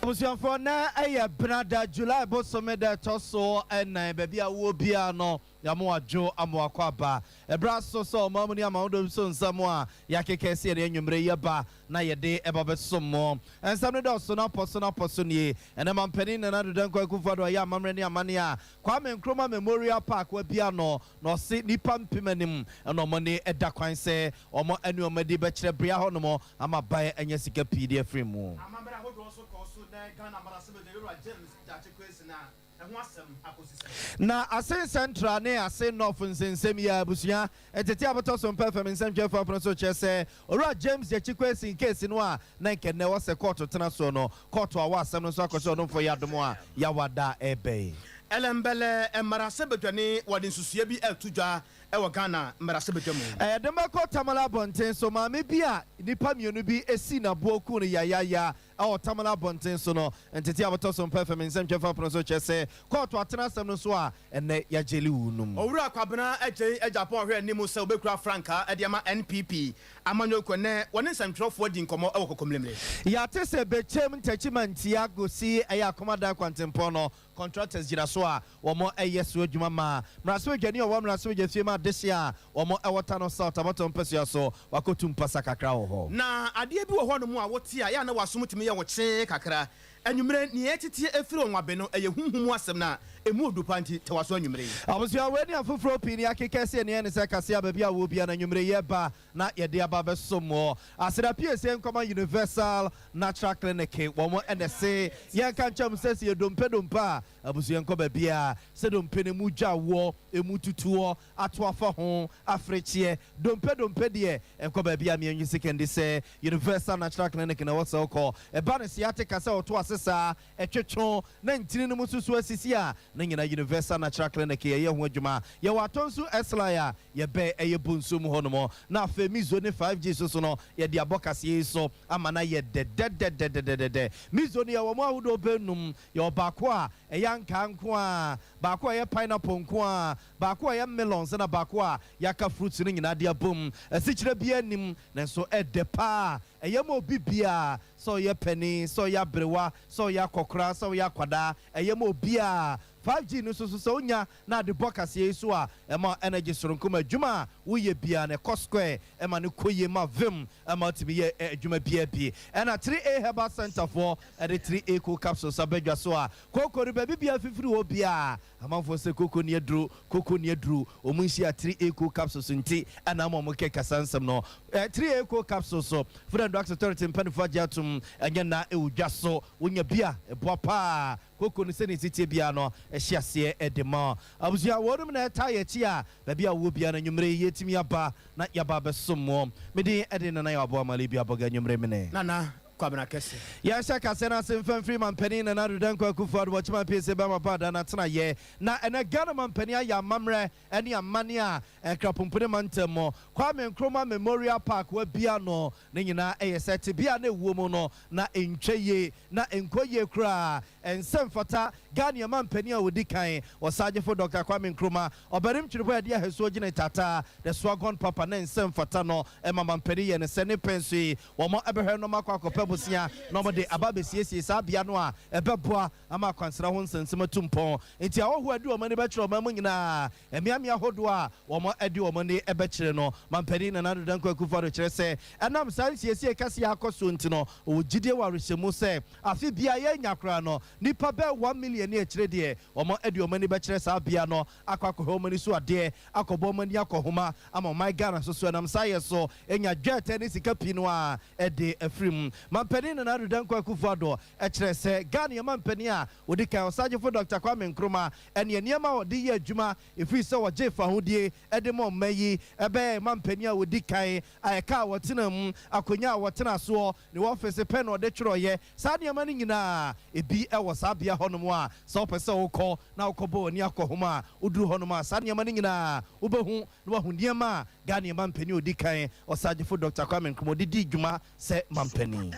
Abusuafoɔ, nnɛ yɛ Benada, July bosome da ɛtɔ so nnan. Baabi a wowɔ biara no, yɛama wo adwo, ama wo akwaaba. Ɛberɛ aso sɛ ɔman mu ne amanhodɔ so nsɛm a yɛakeka asi ɛnnɛ anwummere yi yɛba na yɛde ba bɛsom mo. Nsɛm no dɔɔso na pɔ so na pɔ so nie. Ɛnnɛ Mampanin Nana Addo Dankwa Akufo-Addo ayɛ amammerɛ ne amanneɛ a Kwame Nkrumah Memorial Park wabue ano na ɔse nnipa mpem anim na wɔn ani da kwan sɛ wɔn ne wɔn adi bɛkyerɛ bea hɔnom ama aban anya sika pii de afiri mu. Amammerɛ ahodoɔ nso kɔɔ so nnɛ Ghana mmarahyɛbadwa Yowura James Gyakye Quayson a ɛho asɛm akɔsi sɛn? Na Asin Central ne Asin North nsɛnsɛm yi a abusua ntete abotɔ so mpɛ fam nsɛmtwerɛfoɔ apono so kyerɛ sɛ Owura James Gyakye Quayson keesi no a na nka nnɛ ɛwɔ sɛ kɔɔto tena soɔ no, kɔɔto a wɔ asɛm no nso akɔhyɛ ɔdomfoɔ yi adom a Yawada ɛrebɛn. Ellembelle mmarahyɛbadwani wɔde nsusuiɛ bi reto dwa wɔ Ghana mmarahyɛbadwa mu. Ɛyɛ den bɛkɔ Tamale abɔnten so. Maame bi a nnipa mmienu bi sii no aboɔ kuu no yayaaya wɔ Tamale abɔnten so no, ntetee a wɔtɔ so mpɛ fam nsɛmtwerɛfoɔ apono so kyerɛ sɛ kɔɔto atena asɛm no so a ɛnnɛ yɛagyeli wu no mu. Owura Kwabena Adjei Agyapong hwɛ anim sɛ obekura frankaa de ama NPP amanyɔkuo nnɛ wɔne nsɛntwerɛfoɔ di nkɔmmɔ wɔ Kokomlemle. Yɛate sɛ Bekyem Ntakyi Mantia Gosi ɛyɛ Akomadan kwantempɔn no Contractors gyina so a wɔn yɛ so adwuma ma mmarahyɛbadwani a ɔwɔ mmarahyɛbadwa fie ma adehye a wɔn wɔ Tano South abatoɔ mpasua so wakɔtu mpasa kakra wɔ hɔ. Na adeɛ bi wɔ hɔnom a wote a, ɛyɛ a na w'asom tumi yɛ wo kyee kakra. Anwummerɛ, nea yɛteteɛ afiri Ɔnwabe no, ɛyɛ honhom mu asɛm na ɛmu ɔdu paa nti tɛ w'aso anwummerɛ yi. Abusua, wei ne afoforɔ pii ne akeka asi ani ɛne sɛ kaseɛ a baabi a wɔ biara no anwummerɛ yi ɛba na yɛde aba abɛsom wɔ Aseda Piesie Nkɔma Universal Natural Clinic. Wɔn na ɛse yɛnka nkyerɛ mo sɛ, sɛ yɛ dompe dompe a, abusua nkɔ baabiara. Sɛ dompe no emu dwa woɔ, emu tutuɔ, ato afa ho, afirekyeɛ, dompe dompe deɛ, nkɔ baabiara. Mienyi sika ndi sɛ Universal Natural Clinic na ɛwɔ sɛ wokɔ. Ɛba no sciatica sɛ ɔto ase saa, ɛtwetwe na ntini no mu nso so asisi a, ne nyinaa Universal Natural Clinic yɛyɛ ho adwuma. Yɛwɔ Atonsu S-Line a yɛbɛn ɛyɛ Bonsu mu hɔnom. Na afei Mizo ne 5G so so no, yɛde abɔ kaseɛ yi so ama no ayɛ dɛdɛdɛdɛdɛdɛdɛ. Mizo no yɛwɔ mu ahodoɔ bɛnum. Yɛwɔ baako a ɛyɛ ankaa nko ara, baako a ɛyɛ pineapple nko ara, baako a ɛyɛ melons ɛna baako a yɛaka fruits no nyinaa de abom. Asikyire biara nnim, nanso ɛdɛ paa. Ɛyɛ ma obi biara, sɛ ɔyɛ panin, sɛ ɔyɛ aberewa, sɛ ɔyɛ akɔkoraa, sɛ ɔyɛ akwadaa, ɛyɛ ma obiara. 5G no nso so, sɛ wonya na ade bɔ kaseɛ yi so a, ɛma energy soronko ma adwuma a woyɛ biara no ɛkɔ square, ɛma no kɔ yie ma vim, ɛma wotumi yɛ adwuma biara bi. Ɛna 3A Herbal Centre foɔ de 3A Cold Capsules aba dwa so a, kooko no baabi biara fifiri hɔ biara, amanfoɔ sɛ kooko nni aduro, kooko nni aduro, wɔn nhyia 3A Cold Capsules nti ɛna ama wɔn keka saa nsɛm no. 3A Cold Capsules, Food and Drugs Authority mpaninfoɔ agye atom, ɛnyɛ nna ɛwɔ dwa so, wonya bi a, ɛboa paa. Koko no sɛnea ɛsi teɛ biara no, ɛhyɛ aseɛ de ma abusua. Wɔnom na ɛtaa yɛn akyi a baabi a wowɔ biara no anwummere yi yɛtumi aba na yɛaba abɛsom mo. Me din de Nana Yaw Aboah Malibi Abɔga anwummere mene. Nana Kwabena Kɛse. Yɛnhyɛ kaseɛ no ase mfa mfiri Mampanin Nana Addo Dankwa Akufo Addo Wɔkyema Piesie Bɛrima Paada n'atenaeɛ. Na ɛnɛ Ghana Mampanin ayɛ amammerɛ ne amanneɛ a Nkrapompene mantam mu Kwame Nkrumah Memorial Park wɔabue ano. Ne nyinaa yɛ sɛ tebea a na ɛwɔ mu no na ɛntwa yie, na ɛnkɔ yie koraa. Ɛnsɛ mfata Ghana mampanin a ɔdi kan, Ɔsagyefo Dɔkta Kwame Nkrumah, ɔbarim twerɛbɔ a ɛde ahɛsoɔ gyina taataa, the Swagon Papa, na ɛnsɛ mfata no ma mampanin yɛ no sɛ ne pɛn so yi wɔbɛhwɛ na wɔakɔ akɔpɛ bosea na wɔde aba abɛsiesie saa bea no a ɛbɛboa ama akwansra ho nsɛnsɛm atu mpɔn. Enti ahɔhoɔ a ɛde wɔn ani bɛkyerɛ ɔman mu nyinaa, mmeammea ahodoɔ a wɔde wɔn ani bɛkyerɛ no, Mampanin Nana Addo Dankwa Akufo-Addo kyerɛ sɛ ɛnam saa nsiesie kɛseɛ a akɔ soɔ nti no, ɔwɔ gyidie wɔ awerɛhyɛmu sɛ afe biara yɛrenya koraa no, nnipa bɛyɛ 1 million ne akyire deɛ wɔde wɔn ani bɛkyerɛ saa bea no akɔ akɔhwɛ wɔn ani so adeɛ, akɔbɔ wɔn ani akɔhoma ama ɔman Ghana nso so ɛnam saa yɛ so anya dwɛɛtɛ ne sika pii no ara de afiri mu. Mampanin Nana Addo Dankwa Akufo-Addo kyerɛ sɛ Ghana mampanin a ɔdi kan, Ɔsagyefo Dɔkta Kwame Nkrumah, ne nneɛma a ɔde yɛ adwuma ɛfiri sɛ ɔgyee fahodie de ma ɔman yi bɛyɛɛ mampanin a ɔdi kan a ɛka a wɔtena mu, akonnwa a wɔtena soɔ, ne ɔfese pɛ na ɔde twerɛeɛ. Saa nneɛma no nyinaa, ebi wɔ saa bea hɔnom a sɛ wopɛ sɛ wokɔ na wokɔbɔ w'ani akɔhoma a, woduru hɔnom a, saa nneɛma no nyinaa wobɛhu na woahu nneɛma a Ghana mampanin a ɔdi kan, Ɔsagyefo Dɔkta Kwame Nkrumah, ɔde dii dwuma sɛ mampanin.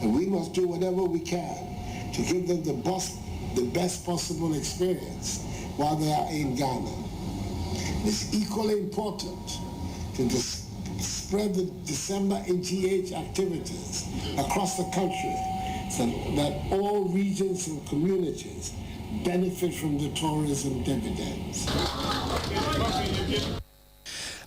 And we must do whatever we can to give them the best possible experience while they are in Ghana. It's equally important to display spread the December in GH activities across the country so that all regions and communities benefit from the tourism dividends.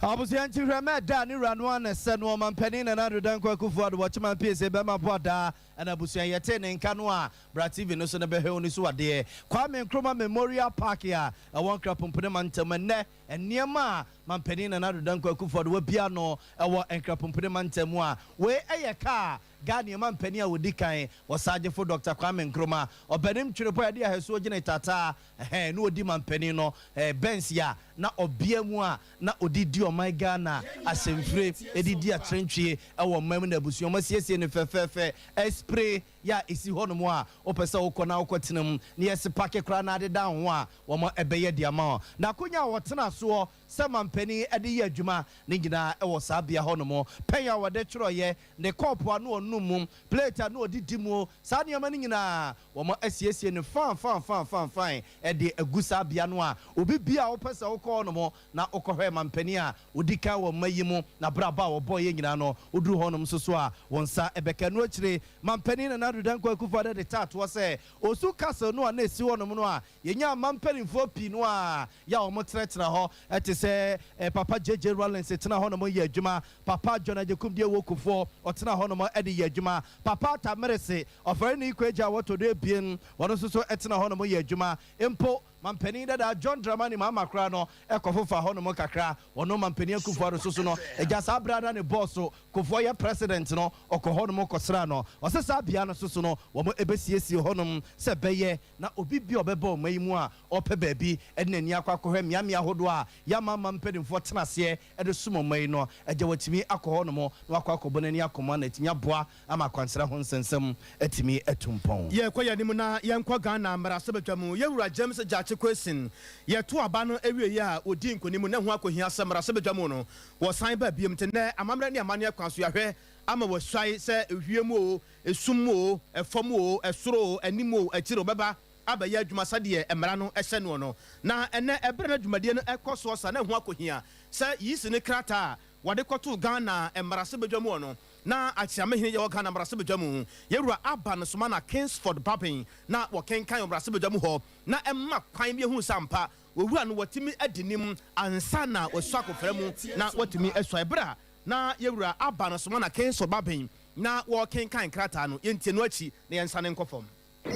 Abusua nti hwɛ mɛ da ne wura no ana sɛ no ɔmampanin Nana Addo Dankwa Akufo Addo wɔkyema mpie bɛma bo adaa ɛna abusua yɛte ne nka no a Bra TV no so no bɛhwɛ wo no so adeɛ. Kwame Nkrumah Memorial Park a ɛwɔ Nkrapompone mantam, ɛnnɛ nneɛma a mampanin Nana Addo Dankwa Akufo Addo wabia no ɛwɔ Nkrapompone mantam mu a wei ɛyɛ kaa Ghana mampanin a wɔdi kan, wɔsagyefo Dr Kwame Nkrumah, ɔbɛnim twerepɔ a yɛde ahɛsoɔ gyina tataa ɛhɛn na ɔdi mampanin no Benz a na ɔbea mu a na ɔde di ɔman Ghana asɛmfire ɛde di akyerɛntwie ɛwɔ ɔman mu. Na abusua ɔmo asiesie ne fɛfɛɛfɛ ɛspray yɛ a ɛsi hɔnom a wopɛ sɛ wokɔ na wokɔ tena mu na yɛsi park koraa na adeda ho a wɔn ɛbɛyɛ de ama wo. Na akonnwa a wɔtena soɔ sɛ mampanin ɛde yɛ adwuma ne nyinaa ɛwɔ saa bea hɔnom, pɛn a wɔde twerɛyɛ, ne kɔɔpo a na ɔnum mu, plate a na ɔde di mu, saa nneɛma no nyinaa wɔn asiesie ne fan fan fan fan fan ɛde agu saa bea no a obi bia a wopɛ sɛ wokɔ hɔnom na wokɔhwɛ mampanin a odi kan wɔ mma yi mu na braba a wɔbɔ yɛ nyinaa no, woduru hɔnom nso so a wɔn nsa ɛbɛka no. Akyire mampanin Nana Addo Dankwa Akufo-Addo de taatoɔ sɛ Osu Castle no a na esi hɔnom no a yɛnya ama mpanimfoɔ pii no a yɛ a wɔn tenatena hɔ, ɛte sɛ Papa JJ Rawlings tena hɔnom yɛ adwuma, Papa John Agyekum Duawuo Kufuor ɔtena hɔnom ɛde yɛ adwuma, Papa Tamerese ɔfɛre ne ikɔ agya a wɔtɔ do 2 wɔn nso so ɛtena hɔnom yɛ adwuma, mpo mampanin dada John Dramani Mahama koraa no ɛkɔ fofa hɔnom kakra. Wɔno mampanin Akufo-Addo so so no agya saa abira na ne bɔɔso Kufuor yɛ president no, ɔkɔ hɔnom kɔsra no. Ɔsɛ saa bea no so so no wɔn ɛbɛsiesie hɔnom sɛ bɛyɛ na obi bi a ɔbɛba ɔman yi mu a ɔpɛ baabi ɛde n'ani akɔ akɔhwɛ mmeammea ahodoɔ a yɛama ama mpanimfoɔ tena aseɛ ɛde som ɔman yi no, agya watumi akɔ hɔnom na wakɔ akɔbɔ n'ani akɔma na atumi aboa ama akwansra ho nsɛnsɛm atumi atu mpɔn. Yɛkɔ yɛn anim na yɛnkɔ Ghana mmarahyɛbadwa mu. Yɛwura James Gyakye Quayson, yɛto aba no awie a ɔdi nkonim na ho akɔhia sɛ mmarahyɛbadwa mu no wɔsan ba biom, nti nnɛ amammerɛ ne amanneɛ kwan so yɛahwɛ ama wɔasuae sɛ ewiem o, esum mu o, ɛfam o, ɛsoro o, anim o, akyire o, bɛba abɛyɛ adwuma sɛdeɛ mmara no ɛhyɛ noɔ no. Na ɛnɛ ɛberɛ no dwumadie no ɛkɔ soɔ sa na ho akɔhia sɛ yisi ne krataa a wɔde kɔtoo Ghana mmarahyɛbadwa mu no na akyiamehene yɛwɔ Ghana mmarahyɛbadwa mu, yɛwura Aba no soma na Kingsford Bagbin na wɔkenkan mmarahyɛbadwa mu hɔ na ɛma kwan bi ehu sampa owura no wɔtumi adi nim ansa na wɔsɔ akɔfra mu na wɔtumi asua. Ɛberɛ a na yɛwura Aba no soma na Kingsford Bagbin na wɔkenkan krataa no, yɛntie no akyi na yɛnsane nkɔ fam.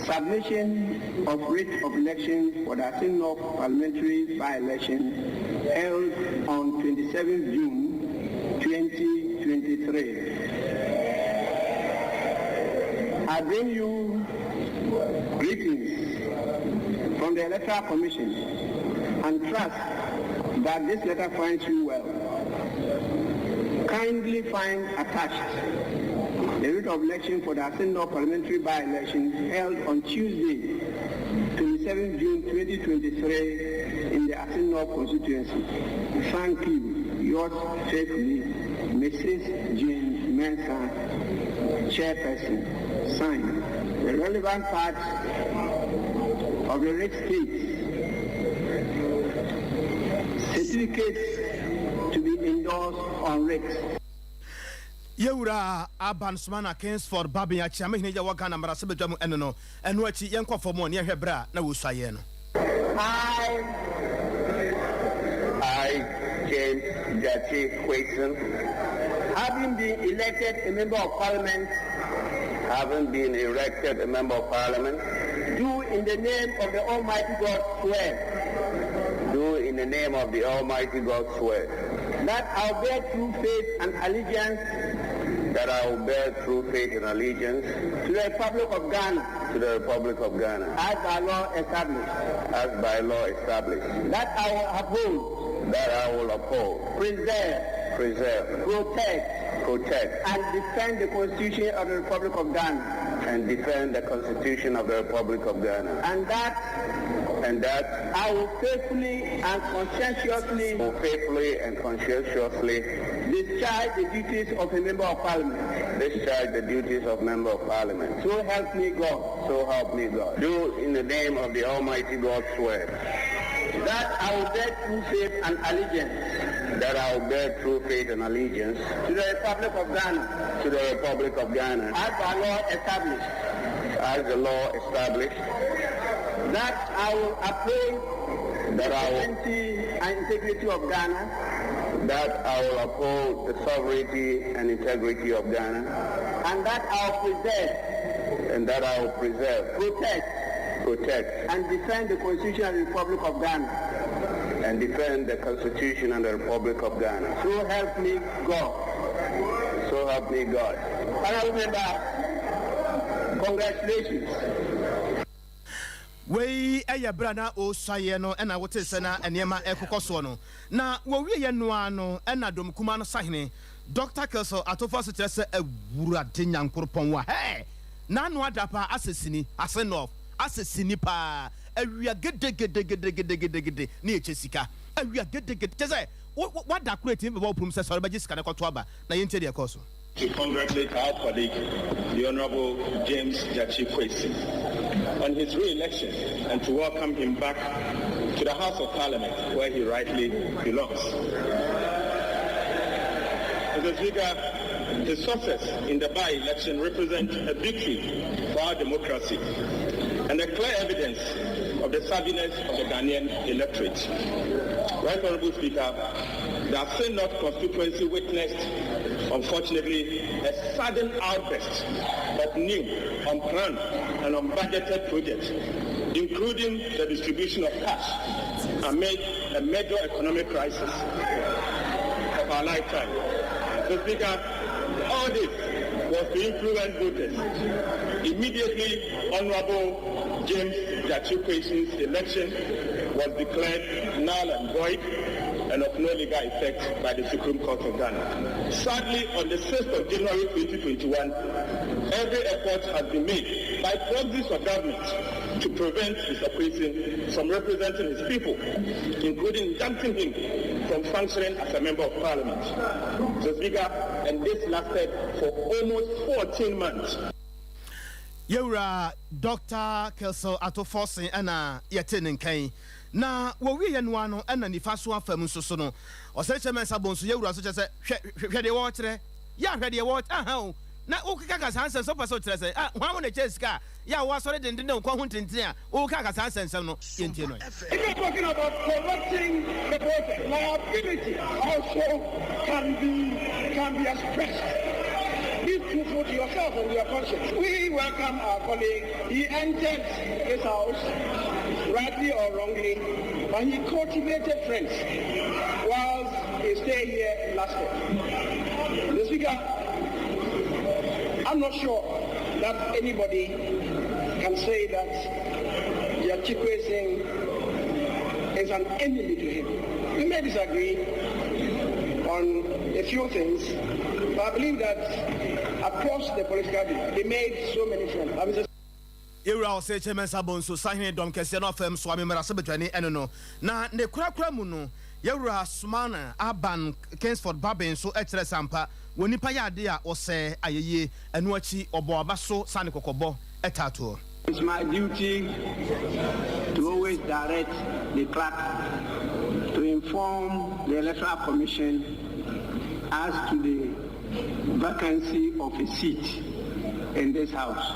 Submission of writ of election for the Assin North parliamentary by-election held on 27 June 2023. I bring you greetings from the Electoral Commission and trust that this letter finds you well. Kindly find attached the writ of election for the Assin North parliamentary by-election held on Tuesday, 27 June 2023 in the Assin North constituency. Thank you. Yours faithfully, Mrs. Jane Mensah, Chairperson. Signed. The relevant part of the writ states, certificates to be endorsed on writ. Yɛwura Alban Sumana Kingsford Bagbin, akyiamehene yɛ wɔ Ghana mmarahyɛbadwa mu ɛno no. Ɛno akyi yɛnkɔ fam ne yɛhwɛ berɛ a na wɔsuaeɛ no. I, James Gyakye Quayson, having been elected a member of parliament, having been elected a member of parliament, do in the name of the Almighty God swear, do in the name of the Almighty God swear, that I will bear true faith and allegiance, that I will bear true faith and allegiance to the Republic of Ghana, to the Republic of Ghana, as by law established, as by law established, that I will uphold, that I will uphold, preserve, preserve, protect, protect, and defend the Constitution of the Republic of Ghana, and defend the Constitution of the Republic of Ghana, and that and that I will faithfully and conscientiously will faithfully and conscientiously discharge the duties of a member of parliament. discharge the duties of member of parliament. So help me God. So help me God. Do in the name of the Almighty God swear that I will bear true faith and allegiance that That I will bear true faith and allegiance to the Republic of Ghana. To the Republic of Ghana. As by law established. As the law established. That I will uphold that the I will, sovereignty and integrity of Ghana. That I will uphold the sovereignty and integrity of Ghana. And that I will preserve. And that I will preserve. Protect. Protect. And defend the Constitution of the Republic of Ghana. And defend the Constitution and the Republic of Ghana. So help me God. So help me God. Honorable member, congratulations. Wei yɛ berɛ a na ɔresuaeɛ no na wotee sɛ na nneɛma rekokɔ soɔ no. Na wɔwieeɛ no ara no na dɔm kumaa no sahene, Dɔkta Kelsall Atofo ase kyerɛ sɛ Awurade Nyankoropɔn wa hɛɛ! N'ano ada paa asɛ sini, ase North, asɛ sini paa, awia gedegedegedegedegede ne yɛkyɛ sika, awia gedegede, kyerɛ sɛ wo wada koraa ɛtumi bɛbɔ wo prum sɛ sɔre bɛgye sika no kɔto aba, na yɛntie deɛ ɛkɔɔ so. To congratulate our colleague, the Honorable James Gyakye Quayson, on his re-election and to welcome him back to the House of Parliament where he rightly belongs. Mr. Speaker, his success in the by-election represents a victory for our democracy and a clear evidence of the savviness of the Ghanaian electorate. Right Honorable Speaker, the Assin North constituency witnessed, unfortunately, a sudden outburst of new, unplanned and unbudgeted projects, including the distribution of cash amid a major economic crisis of our lifetime. Mr. Speaker, all this was to influence voters. Immediately, Honorable James Gyakye Quayson's election was declared null and void and of no legal effect by the Supreme Court of Ghana. Sadly, on the 6th of January 2021, every effort has been made by proxies of government to prevent Mr. Quayson from representing his people, including injuncting him from functioning as a member of parliament. Mr. Speaker, and this lasted for almost 14 months. Yɛwura Dɔkta Kelsey Ato Forson na yɛtee ne nka yi. Na wɔwieɛ no ara no na nifa so afa mu nso so no, Ɔsɛekyerɛ Mensah Bonsu, yɛwura nso kyerɛ sɛ, hwɛ, hwɛ deɛ wɔrekyerɛ. Yɛ a hwɛ deɛ wɔrekyerɛ, aha o. Na wokeka saa nsɛm sɛ wopɛ sɛ wokyerɛ sɛ, ah, hwan mo na ɛkyɛɛ sika a, yɛ a woasɔre dendenden wo kɔn ho ntentene a, wokeka saa nsɛnsɛm no, yɛntie no ɛ. If you're talking about correcting the process, liability also can be can be expressed. Be truthful to yourself and your conscience. We welcome our colleague. He entered this house, rightly or wrongly, but he cultivated friends whilst his stay here lasted. The Speaker, I'm not sure that anybody can say that Gyakye Quayson is an enemy to him. We may disagree on a few things, but I believe that across the political divide, they made so many friends. Yɛwura Osei Kyei-Mensah Bonsu, Sahene Dɔm Kɛseɛ no afam Soame Mmarahyɛbadwani ɛne no, na ne korakora mu no, Yɛwura Sumana Aban Kingsford Bagbin nso kyerɛɛ sɛ ampa wɔ nipa yɛ adeɛ a ɔsɛ ayɛyie, ɛno akyi ɔbɔɔ aba so sane kɔkɔbɔ taa toɔ. It's my duty to always direct the clerk to inform the Electoral Commission as to the vacancy of a seat in this house.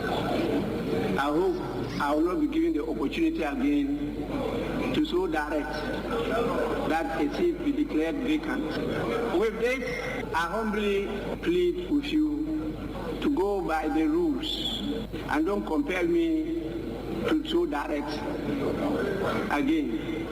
I hope I will not be given the opportunity again to so direct that a seat be declared vacant. With this, I humbly plead with you to go by the rules and don't compel me to so direct again.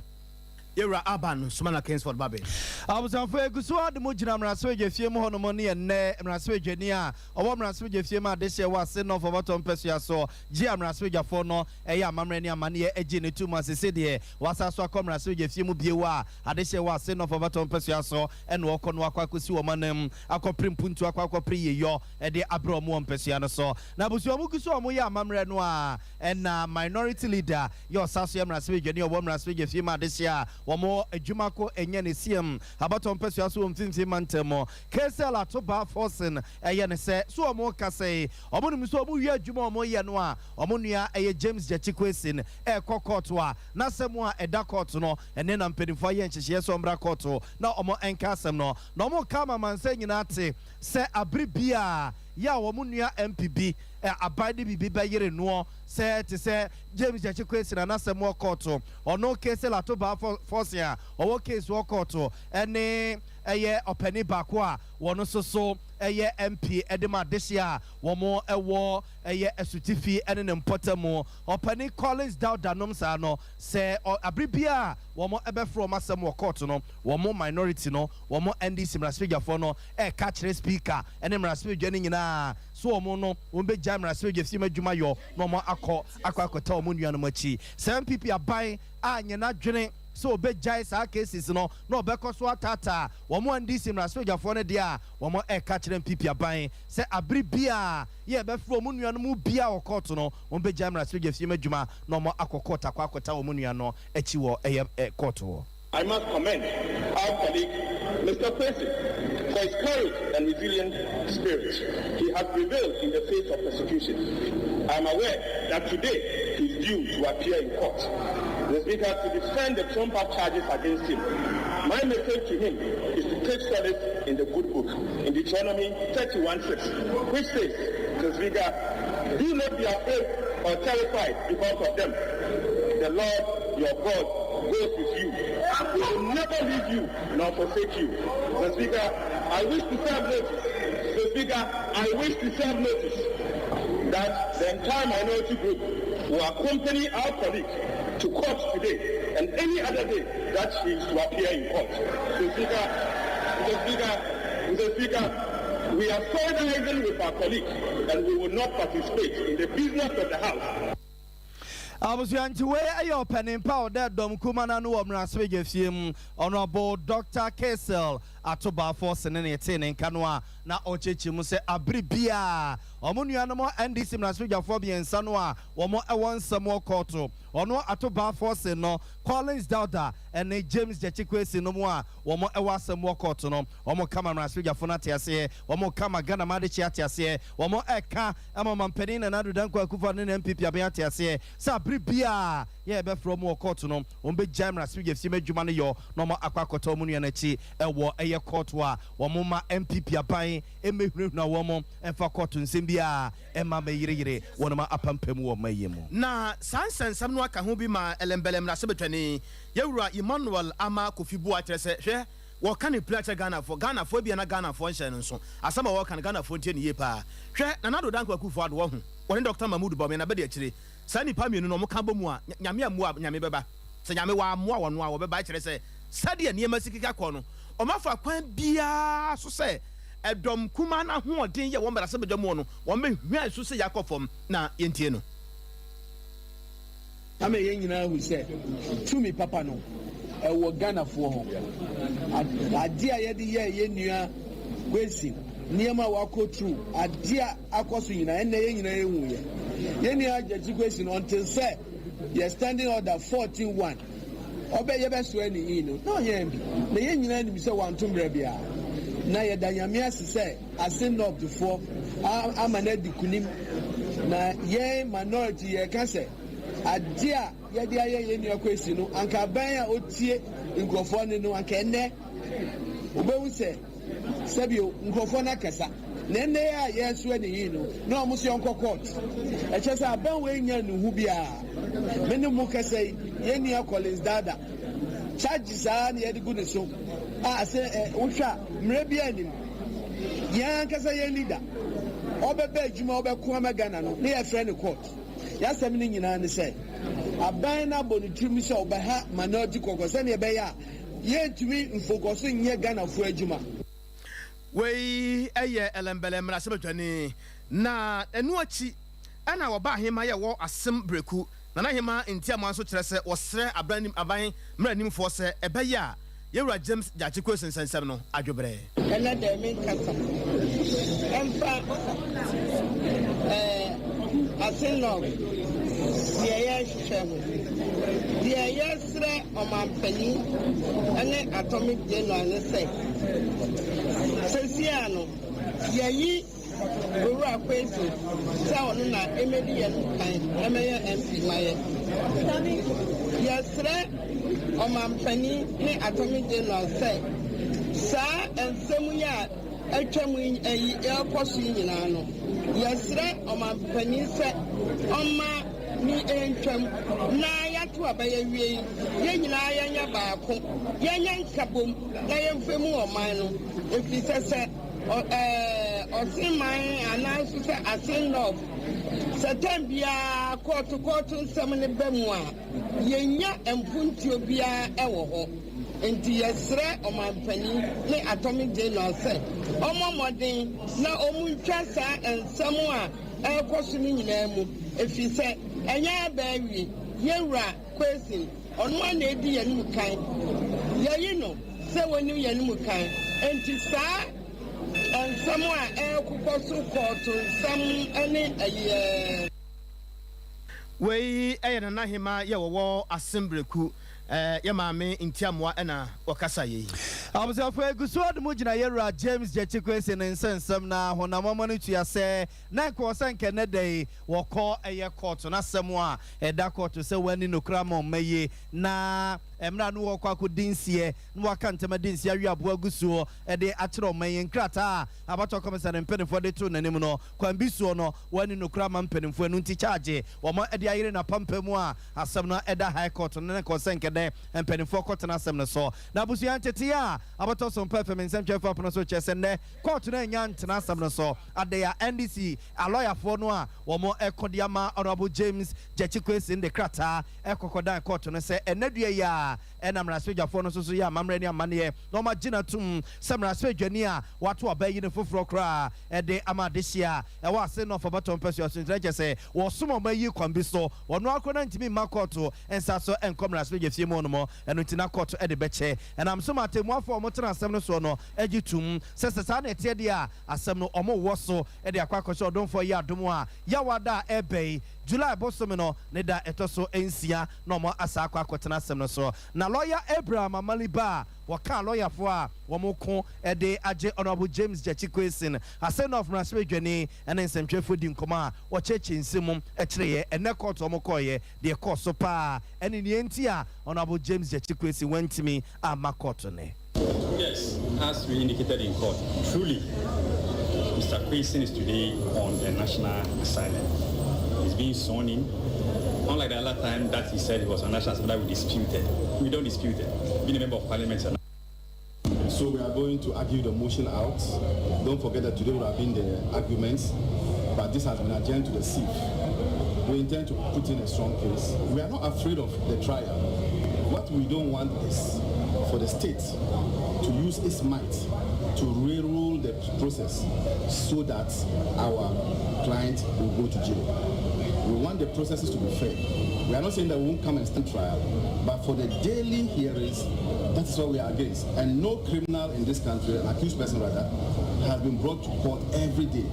Yɛwura Alban Sumana Kingsford Babe. Abusuafo, egu so ara de mo gyina mmarahyɛbadwafie mu hɔnom ne ɛnnɛ mmarahyɛbadwani a ɔwɔ mmarahyɛbadwafie mu adehyeɛ wɔ ase North Ɔbɔtɔ mpɛsoa so gye a mmarahyɛbadwafoɔ no ɛyɛ amammerɛ ne amanneɛ gye no to mu a sese deɛ wasan so akɔ mmarahyɛbadwafie mu bio a adehyeɛ wɔ ase North Ɔbɔtɔ mpɛsoa so ɛna ɔkɔ no akɔ akɔsi wɔn anam akɔpere mpuntuo akɔ akɔpere yieyɔ de abrɛ wɔn wɔ mpɛsoa no so. Na abusua wɔn gu so a wɔyɛ amammerɛ no a ɛna Minority Leader yɛ ɔsa so yɛ mmarahyɛbadwani a ɔwɔ mmarahyɛbadwafie mu adehyeɛ a wɔn adwuma ko ɛnyɛ ne siam abatoɔ mpasua so wɔ Mfimfini Mantam mu. Cassiel Ato Baah Forson ɛyɛ ne sɛ so wɔn kasa yi, wɔn nim sɛ wɔn wie adwuma a wɔn yɛ no a, wɔn nua ɛyɛ James Gyakye Quayson ɛrekɔ kɔɔto a, n'asɛm a ɛda kɔɔto no, ɛne na mpanimfoɔ ayɛ nhyehyɛeɛ sɛ wɔmmra kɔɔto na wɔn nka asɛm no. Na wɔn reka ama amansan nyinaa ate sɛ abere biara yɛ a wɔn nua MP bi aban de biribi bɛyere noɔ sɛ te sɛ James Gyakye Quayson a n'asɛm wɔ kɔɔto, ɔno Cassiel Ato Baah Forson a ɔwɔ case wɔ kɔɔto ne ɛyɛ ɔpanin baako a wɔn nso so yɛ MP de ma adehyeɛ a wɔn wɔ ɛyɛ Asutifi ne ne mpɔtamu, ɔpanin Collins Dauda nom saa no, sɛ abere biara a wɔn bɛfrɛ wɔn asɛm wɔ kɔɔto no, wɔn minority no, wɔn NDC mmarahyɛbadwafoɔ no reka kyerɛ Speaker ne mmarahyɛbadwa no nyinaa so wɔn no wɔn bɛgyae mmarahyɛbadwa fie mu adwuma yɔ na wɔn akɔ akɔ akɔta wɔn nuanom akyi. Sɛ NPP aban anyɛ n'adwene sɛ ɔbɛgyae saa cases no na ɔbɛkɔ so ataataa wɔn NDC mmarahyɛbadwafoɔ no deɛ a, wɔn reka kyerɛ NPP aban sɛ abere biara yɛ ɛbɛfrɛ wɔn nuanom mu biara wɔ kɔɔto no, wɔn bɛgyae mmarahyɛbadwa fie mu adwuma na wɔn akɔ kɔɔto akɔ akɔta wɔn nua no akyi wɔ ɛyɛ kɔɔto hɔ. I must commend our colleague, Mr. Kwesi, for his courage and resilient spirit. He has prevailed in the face of persecution. I am aware that today he is due to appear in court. The Speaker, to defend the trumped-up charges against him. My message to him is to take solace in the good book, in Deuteronomy 31:6, which says, Mr. Speaker, do not be afraid or terrified because of them. The Lord your God goes with you. He will never leave you nor forsake you. Mr. Speaker, I wish to serve notice. Mr. Speaker, I wish to serve notice that the entire minority group will accompany our colleague to court today and any other day that she is to appear in court. Mr. Speaker, Mr. Speaker, Mr. Speaker, we are solidarizing with our colleague and we will not participate in the business of the House. Abusua nti wei yɛ ɔpanin pa a ɔda dɔm kumaa no ano wɔ mmarahyɛbadwa fie mu, Honourable Doctor Cassiel Ato Baafoɔ Sene na yɛtee ne nka no a na ɔrekyerɛkyerɛ mu sɛ abere biara wɔn nuanom NDC mmarahyɛbadwafoɔ mmiɛnsa no a wɔn wɔ nsɛm wɔ kɔɔto, ɔno Ato Baafoɔ Sene no, Collins Dauda ne James Gyakye Quayson nom a wɔn wɔ asɛm wɔ kɔɔto no, wɔn ka ma mmarahyɛbadwafoɔ no ate aseɛ, wɔn ka ma Ghana ma adekyeɛ ate aseɛ, wɔn ka ma Ɔmanpanin Nana Addo Dankwa Akufo-Addo ne ne NPP aban ate aseɛ sɛ abere biara yɛ yɛbɛfrɛ wɔn wɔ kɔɔto no, wɔn bɛgyae mmarahyɛbadwafie mu adwuma no yɔ na wɔn akɔ akɔtɔ wɔn nua no akyi wɔ ɛyɛ kɔɔto a wɔn mma NPP aban mmɛhunahuna wɔn mfa kɔɔto nsɛm biara mma mmɛyereyere wɔn apampam wɔ ɔman yi mu. Na saa nsɛnsɛm no aka ho bi ma Ɛlɛmbɛlɛ mmarahyɛbadwani, Yɛwura Emmanuel Ama Kofi Buah kyerɛ sɛ, hwɛ, wɔka no pira kyerɛ Ghanafoɔ, Ghanafoɔ ebia na Ghanafoɔ nhyɛ no nso, asɛm a wɔka no Ghanafoɔ ntie no yie paa. Hwɛ, Nana Addo Dankwa Akuffo Addo wahu, wɔne Dɔkta Mahmood Bawumia na bɛdi akyire, saa nnipa mmienu no wɔka bɔ mu a, Nyame ammoa a Nyame bɛba, sɛ Nyame wammoa wɔn a wɔbɛba, kyerɛ sɛ sɛdeɛ nneɛma si keka kɔ no, wɔafa kwan biara so sɛ ɛdɔm kumaa no ahoɔden yɛ wɔn mmarahyɛbadwa mu no, wɔbɛhwan so sɛ yɛakɔ fam, na yɛntie no. Ama yɛn nyinaa ahu sɛ tumi papa no ɛwɔ Ghanafoɔ hɔ. Adeɛ a yɛde yɛɛ yɛn nua Kwesi, nneɛma a wakɔ through, adeɛ a akɔ so nyinaa, ɛnnɛ yɛn nyinaa yɛhu yɛ. Yɛn nua Gyakye Kwesi no, until sɛ yɛ standing order 14 one ɔbɛ yɛbɛsoɛ ne in no, na ɔnyɛ MP. Na yɛn nyinaa nim sɛ wanto mmerɛ biara. Na yɛda Nyame ase sɛ Ase North foɔ ama no adi kunim. Na yɛn minority yɛka sɛ adeɛ a yɛde ayɛ yɛn nua Kwesi no, anka aban a ɔtie nkurɔfoɔ nne no, anka ɛnnɛ wobɛhu sɛ sɛbio nkurɔfoɔ no akasa. Na ɛnnɛ yi a yɛresoɛ ne yi no, na wɔn nso yɛnkɔ court. Ɛkyerɛ sɛ aban wei nnya nnuhu biara. Me ne mo kasa yi, yɛn nua Collins Dada, charges ara na yɛde gu ne so a sɛ ɛ wohwɛ a mmerɛ biara nnim. Yɛn ankasa yɛn leader, ɔbɛba adwuma ɔbɛko ama Ghana no, na yɛfrɛ no court. Y'asɛm no nyinaa ne sɛ, aban no abɔ ne tirim sɛ ɔbɛha minority caucus sɛnea ɛbɛyɛ a yɛntumi mfokɔso nyɛ Ghanafoɔ adwuma. Wei yɛ Ɛlɛmbɛlɛ mmarahyɛbadwani, na ɛno akyi na wɔba ahemma yɛ wɔ Asem Breku. Nana Hemaa Ntiamoa nso kyerɛ sɛ wɔsrɛ aban aban mmaranimfoɔ sɛ ɛbɛyɛ a Yɛwura James Gyakye Quayson nsɛnsɛm no adwobrɛ. Ɛnnɛ dɛ me nkasa mfa eh, Assin North deɛ yɛrehwehwɛ ho. Deɛ yɛresrɛ ɔmanpanin ne Atomic General ne sɛ, seesei ara no, yɛayi Owura Quayson sɛ ɔno na ɛmmɛdi yɛn kan mmɛyɛ MP ma yɛn. Yɛsrɛ ɔmanpanin ne Attorney General sɛ saa nsɛm yi a atwam yi ayi ɛrekɔ so yi nyinaa no, yɛsrɛ ɔmanpanin sɛ ɔmma ne ɛntwam na yɛato aba yɛawie yi, yɛn nyinaa yɛnyɛ baako, yɛnyɛ nkabom na yɛmfa mu ɔman no, ɛfiri sɛ sɛ Ɔsenman anaa nso sɛ Asen North, sɛ tɛm biara kɔɔto kɔɔto nsɛm no ba mu a, yɛnnya mpuntuo biara wɔ hɔ. Nti yɛsrɛ ɔmanpanin ne Attorney General sɛ ɔmmɔ mmɔden na ɔmu ntwa saa nsɛm a ɛrekɔ so no nyinaa mu, ɛfiri sɛ ɛnyɛ aba awie. Yɛwura Quayson, ɔno ara na ɛdi yɛn mu kan. Yɛyi no sɛ wɔnim yɛn mu kan. Nti saa nsɛm a ɛrekokɔ so, kɔɔto nsɛm ne ɛyɛ Wei ɛyɛ Nana Hema yɛ wɔwɔ Asembreku, yɛ maame Ntiamoa ɛna wɔkasa yɛ yi. Abusuafo, egu so ɔde mu gyina yɛwura James Gyakye Quayson ne nsɛnsɛm na honam ɔma no tua sɛ na nka ɔsɛ nkɛ ne da yi wɔkɔ ɛyɛ kɔɔto n'asɛm a ɛda kɔɔto sɛ wɔani nokora ma ɔma yie na mmerɛ no wɔkɔ akɔdi nseɛ na waka ntɛm adi nseɛ awie aboa gu soɔ ɛde akyerɛ ɔma yi nkrataa a abatɔ kɔmisa ne mpanimfoɔ de to n'anim no kwan bi soɔ no, wɔani nokora ma mpanimfoɔ. Ɛno nti kyagye wɔn de ayere n'apampam mu a asɛm no ɛda High Court no ne nkɔ sɛ nkɛdɛ mpanimfoɔ kɔtena asɛm no so. Na abusua, ntete a abɔtɔ so mpa fam nsɛmtwerɛfoɔ apono so kyerɛ sɛ nnɛ court no anya ntena asɛm no so ade a NDC alɔyafoɔ no a wɔn ɛkɔ de ama Honourable James Gyakye Quayson de krataa ɛkɔkɔdan court no sɛ ɛnɛ dua yi a ɛna mmarahyɛdwafoɔ no nso so yɛ amammerɛ ne amanneɛ na wɔn agye n'atom sɛ mmarahyɛdwani a wato aba yi ne foforɔ koraa ɛde ama adehyeɛ a ɛwɔ ase no ɔfabatɔ mpɛsua so. Ntina kyɛ sɛ wɔsom ɔma yi kwan bi so, wɔno akoro no ntumi mma kɔɔto nsa so nkɔ mmarahyɛdwa fie mu nom. Ɛno nti na kɔɔto ɛde bɛkyɛ ɛnam so ma atemmuafoɔ a wɔtena asɛm no soɔ no agye tum sɛ saa na ɛteɛ deɛ a, asɛm no ɔmo wɔ so ɛde akɔ akɔhyɛ ɔdomfoɔ yi adom a yɛwada a ɛbɛ yi, July bosome no ne da ɛtɔ so 6, na ɔmo asa akɔ akɔtena asɛm no so. Na lɔya Abraham Amaliba a wɔka lɔyafoɔ a wɔn ko ɛde agye Honourable James Gyakye Quayson, Assin North mmarahyɛbadwani, ɛne nsɛmtwerɛfoɔ di nkɔmɔ a wɔkyerɛkyerɛ nsɛm mu ɛkyerɛeɛ ɛnɛ kɔɔto ɔmo kɔɔyɛ deɛ kɔɔ so paa ɛne nea nti a Honourable James Gyakye Quayson wantumi amma kɔɔto ne. Yes, as we indicated in court, truly, Mr. Quayson is today on a national assignment. He's being sworn in. Unlike the other time that he said he was on national assignment that we disputed. We don't dispute it. Being a member of parliament is So we are going to argue the motion out. Don't forget that today would have been the arguments, but this has been adjourned to the 6th. We intend to put in a strong case. We are not afraid of the trial. What we don't want is for the state to use its might to railroad the process so that our client will go to jail. We want the processes to be fair. We are not saying that we won't come and stand trial, but for the daily hearings, that is what we are against. And no criminal in this country, an accused person rather, has been brought to court every day.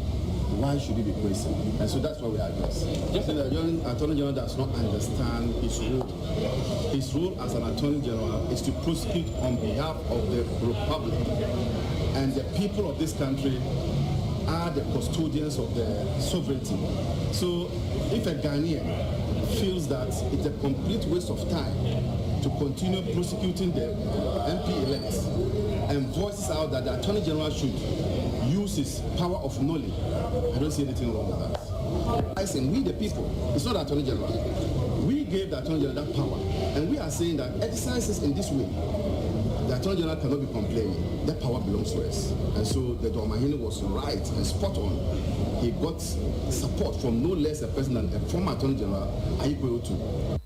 Why should he be questioned? And so that's what we are against. Just the Attorney General does not understand his role. His role as an Attorney General is to prosecute on behalf of the Republic. And the people of this country are the custodians of the sovereignty. So if a Ghanaian feels that it's a complete waste of time to continue prosecuting the MP elects and voices out that the Attorney General should use his power of knowledge, I don't see anything wrong with that. I say we the people, it's not the Attorney General. We gave the Attorney General that power, and we are saying that exercises in this way, the Attorney General cannot be complaining. That power belongs to us. And so the Dormaahene was right and spot on. He got support from no less a person than a former Attorney General, Ayikoi Otoo.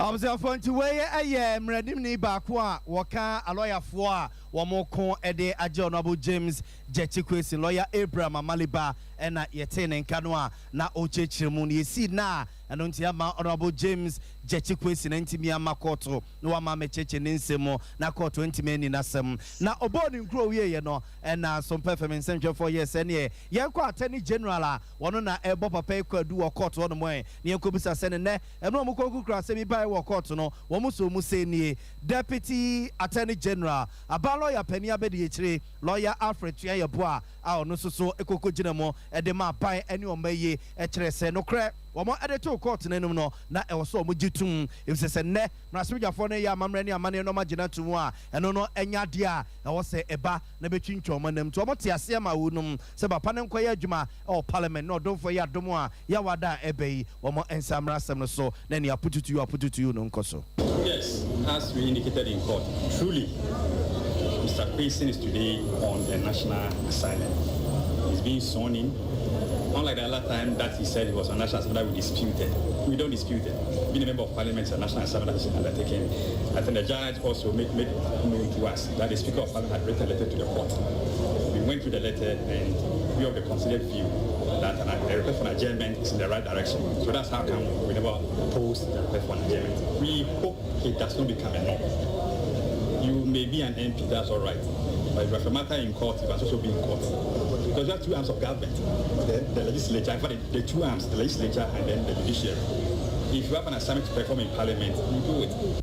Abusuafoɔ, nti wei yɛ mmeranimni baako a wɔka alɔyafoɔ a wɔn ko de agye Honourable James Gyakye Quayson, lɔya Abraham Amaliba, ɛna yɛtee ne nka no a na ɔrekyerɛkyerɛ mu no yɛsii na a Ɛno nti ama Honourable James Gyakye Quayson antumi amma kɔɔto na wama amɛkyerɛkyerɛ ne nsɛm mu na kɔɔto antumi anni n'asɛm. Na ɔbɔɔ ne nkuro wieeɛ no na Sompa FM nsɛntwerɛfoɔ yɛɛ sɛ ɛneɛ yɛnkɔ Attorney General a ɔno na ɛrebɔ papa yi kwaadu wɔ kɔɔto hɔnom ɛ na yɛnkɔbisa sɛ ne nnɛ mmerɛ a wɔkɔkukura asɛm yi baeɛ wɔ kɔɔto no wɔn soo mu sɛn nie. Deputy Attorney General, aban lɔya panin abadiakyire, Lɔya Alfred Tuah-Yeboah a ɔno nso so kɔkɔgyina mu de ma aban ne ɔman yi kyerɛ sɛ nokorɛ wɔn de too kɔɔto no anim no na ɛwɔ sɛ wɔn gye tom efisɛ sɛ nnɛ mmarahyɛbadwafoɔ no reyɛ amammerɛ ne amanneɛ na wɔn agye no ato mu a ɛno no nyɛ adeɛ a ɛwɔ sɛ ɛba na bɛtwintwan wɔn anam nti wɔn te aseɛ ma wɔnom sɛ papa no nkɔyɛ adwuma wɔ parliament na ɔdomfoɔ yɛ adom a Yawada a ɛba yi wɔn nsa mmra asɛm no so na nea apututuo apututuo no nkɔ so. Yes, as we indicated in court, truly, Mr. Quayson is today on a national assignment. He's being sworn in. Unlike the other time that he said he was on national assignment that we disputed. We don't dispute it. Being a member of parliament is a national assignment that is undertaken. I think the judge also made, made known to us that the Speaker of Parliament had written a letter to the court. We went through the letter and we have the considered view that an, a request for an adjournment is in the right direction. So that's how come we never opposed the request for an adjournment. We hope it does not become a norm. You may be an MP, that's all right. But if you have a matter in court, you must also be in court. Because you have two arms of government, the, the legislature, in fact, the, the two arms, the legislature and then the judiciary. If you have an assignment to perform in parliament, you do it.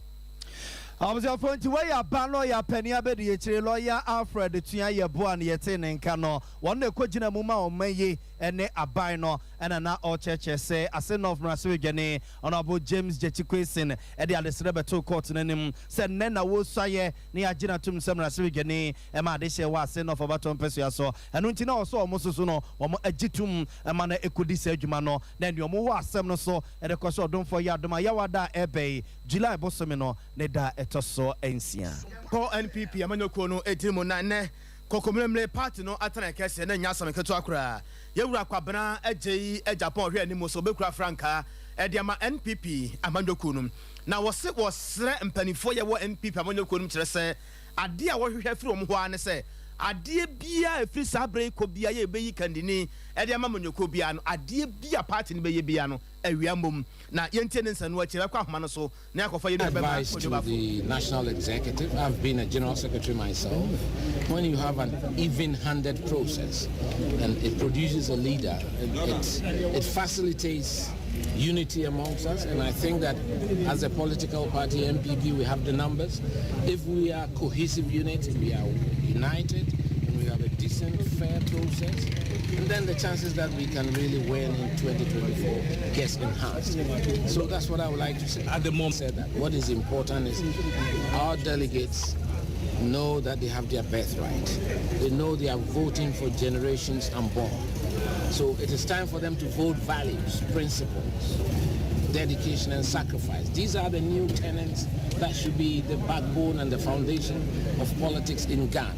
Abusuafoɔ nti wei yɛ aban lɔya panin abadiakyire lɔya Alfred Tua Yeboah na yɛtee ne nka no. Wɔn na ɛkɔgyina mu ma ɔman yi ne aban no ɛna na ɔrekyerɛkyerɛ sɛ Ase North mmarahyɛbadwani Honourable James Gyakye Quayson de adesrɛ bɛtoo kɔɔto no anim sɛ nnɛ na wɔresuayɛ na yɛagye no atom sɛ mmarahyɛbadwani ma adehyeɛ wɔ Ase North abatoɔ mpɛsoa so. Ɛno nti na ɔwɔ sɛ wɔn nso so no wɔn gye tom ma no kɔdi saa adwuma no na ɛne wɔn wɔ asɛm no so de kɔ sɛ ɔdomfoɔ yɛ adom a Yawada a ɛreba yi July bosome no ne da a ɛtɔ so nsia. Kɔ NPP amanyɔkuo no tiri mu na nnɛ Kɔkɔmmerɛmmerɛ party no atenae kɛseɛ na ɛnyɛ asɛm ketewa koraa. Yɛwura Kwabena Agyei Agyapong ɔhwɛ anim sɛ ɔbɛkura frankaa de ama NPP amanyɔkuo no. Na wɔse wɔsrɛ mpaninfoɔ yɛwɔ NPP amanyɔkuo no mu kyerɛ sɛ adeɛ a wɔhwehwɛ firi wɔn hɔ ara ne sɛ adeɛ biara a ɛfiri saa berɛ yi kɔ biara yɛbɛyi kandini de ama amanyɔkuo biara no adeɛ bi a party no bɛyɛ biara no awia mmom. Na yɛntie ne nsɛnno akyi yɛbɛkɔ ahoma no so na yɛakɔfa yɛn nua bɛma Advice to the national executive, I've been a general secretary myself. When you have an even-handed process and it produces a leader, it, it, it facilitates unity amongst us. And I think that as a political party, MPP, we have the numbers. If we are cohesive unit, we are united, and we have a decent, fair process, and then the chances that we can really win in 2024 gets enhanced. So that's what I would like to say. At the moment, said that what is important is our delegates know that they have their birthright. They know they are voting for generations unborn. So it is time for them to vote values, principles, dedication and sacrifice. These are the new tenets that should be the backbone and the foundation of politics in Ghana,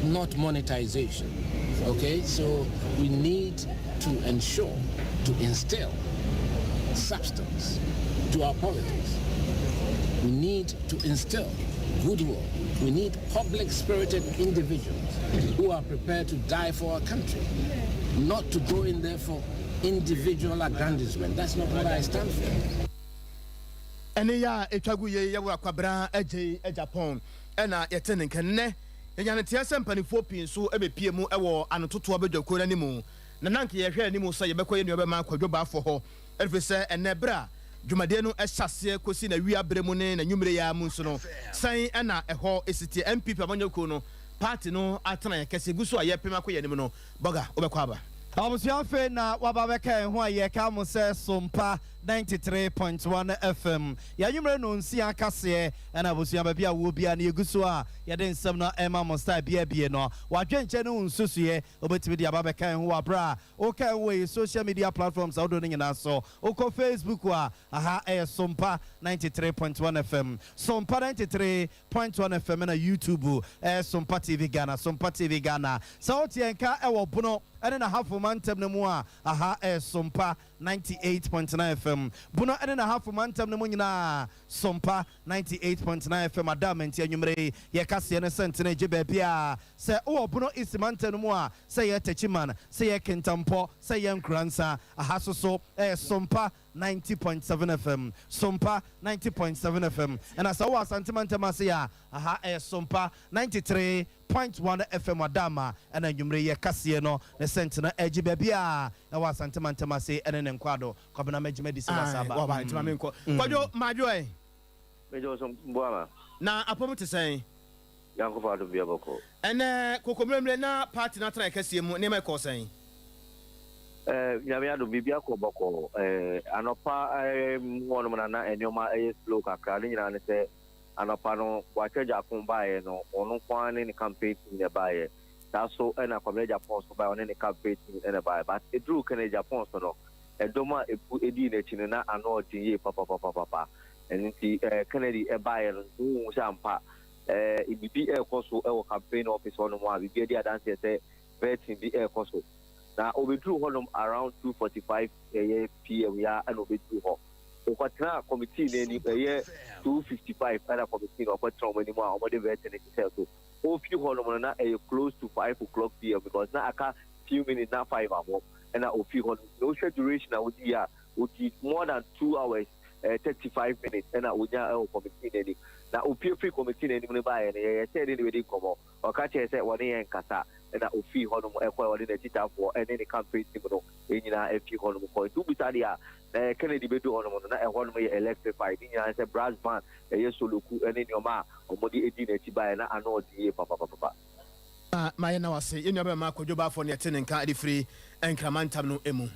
not monetization. Okay, so we need to ensure, to instill substance to our politics. We need to instill goodwill. We need public-spirited individuals who are prepared to die for our country, not to go in there for individual aggrandizement. That's not what I stand for. Ɛne yɛ a ɛtwa gu yei yɛwɔ Kwabena Agyei Agyapong ɛna yɛte ne nka nnɛ. Yɛnya no teɛ sɛ mpanifoɔ pii nso bɛpie mu wɔ anototoɔ badwakuo no anim na na anka yɛhwɛ anim sɛ yɛbɛkɔ yɛn nuabɛma Kwadwo Baffour hɔ ɛfiri sɛ ɛnnɛ berɛ a dwumadie no hyɛ aseɛ kɔsi n'awia berɛ mu ne n'anwumerɛ yi ara mu nso no sɛn na ɛhɔ si teɛ. NPP amanyɔkuo no party no atenaeɛ kɛseɛ gu so a yɛrepem akɔ yɛn anim no Bɔga wobɛkɔ aba. Abusua afei na waba abɛka yɛn ho a yɛka mo sɛ Sompa 93.1 FM. Yɛn anwummere nnɔnsia kaseɛ ɛna abusua baabi a wowɔ biara no yɛgu so a yɛde nsɛm no ɛma mo style bi abie no. W'adwenkyɛ ne wo nsusuiɛ wobɛtumi de aba abɛka yɛn ho wɔ aberɛ a woka yɛn ho wɔ yɛn social media platforms ahodoɔ no nyinaa so. Wokɔ Facebook a, aha ɛyɛ Sompa 93.1 FM. Sompa 93.1 FM ɛna YouTube ɛyɛ Sompa TV Ghana, Sompa TV Ghana. Sɛ wote yɛn nka ɛwɔ Bono ne N'Ahafo mantam no mu a, aha ɛyɛ Sompa 98.9 FM. Bono ne N'Ahafo mantam no mu nyinaa, Sompa 98.9 FM Ada Amanti anwummere yi, yɛ kaseɛ no sɛntene gye baabiara. Sɛ wowɔ Bono East mantam no mu a, sɛ ɛyɛ Techiman, sɛ ɛyɛ Kintampo, sɛ ɛyɛ Nkoransa, aha so so ɛyɛ Sompa 90.7 FM, Sompa 90.7 FM. Ɛna sɛ wowɔ Asante mantam ase a, aha ɛyɛ Sompa 93.1 FM Adama. Ɛna anwummere yi yɛ kaseɛ no ne sɛntene ɛgye baabiara ɛwɔ Asante mantam ase ɛne ne nkwado. Kwabena mɛgye madi sɛ wasa aba. Ae, waba, nti ma menkɔ. Kwadwo, madwo ɛ? Megye wo so, boa ma. Na apɔm te sɛn? Nyankopɔn adom bia bɔkɔ. Ɛnɛ kokommeremmerɛ na party no atenae kɛseɛ mu, nneɛma ɛkɔɔ sɛn? Eh, Nyame adom biribi akɔ bɔkɔɔ. Eh, anɔpa eh, mu hɔnom na na nneɛma ɛyɛ slow kakra. Ne nyinaa ne sɛ anɔpa no Boakye Agyarko baeɛ no, ɔno nko ara ne ne campaign team na ɛbaeɛ. Saa so ɛna Kwabena Agyapong nso baeɛ, ɔne ne campaign team na ɛbaeɛ. But ɛduruu Kennedy Agyapong so no, ɛdɔm a ɛpu ɛdii n'akyi no na ano ɔden yie papapapapa. Ɛno nti eh, Kennedy ɛbaeɛ no, wohu sɛ ampa eh, biribi ɛrekɔ so wɔ campaign office hɔnom a biribi adi adanseɛ sɛ vetting bi ɛrekɔ so. Na ɔbɛduruu hɔnom around 2:45 ɛyɛ PM ya ɛna ɔbɛduruu hɔ. Ɔkɔtenaa committee no anim ɛyɛ 2:55 ɛna committee no ɔkɔtena wɔn anim a wɔde vetting no hyehyɛɛ so. Ɔrefi hɔnom no na ɛyɛ close to 5 o'clock PM because na aka few minutes na 5 abɔ ɛna ɔfii hɔnom. Na wohwɛ duration a ɔdiiɛ a, ɔdii more than 2 hours 35 minutes ɛna ɔnyaa ɛwɔ committee no anim. Na ɔpue firii committee no anim no baeɛ no, yɛyɛ sɛ yɛne no bɛdi nkɔmmɔ. Ɔka kyerɛɛ sɛ wɔne yɛn nkasa na ofii hɔnom kɔe, ɔne n'akyitaafoɔ ne ne campaign team no nyinaa fii hɔnom kɔe. Nti wobisa deɛ a, na Kennedy bɛdu hɔnom no, na ɛhɔnom yɛ electrified, ne nyinaa ne sɛ brass band, ɛyɛ soloku ne nneɛma a wɔde dii n'akyi baeɛ, na ano ɔden yie papapapapa. Ma yɛnna wo ase, yɛn nuabarima Kwadwo Baffour ne yɛte ne nka de firi Nkramantam no mu.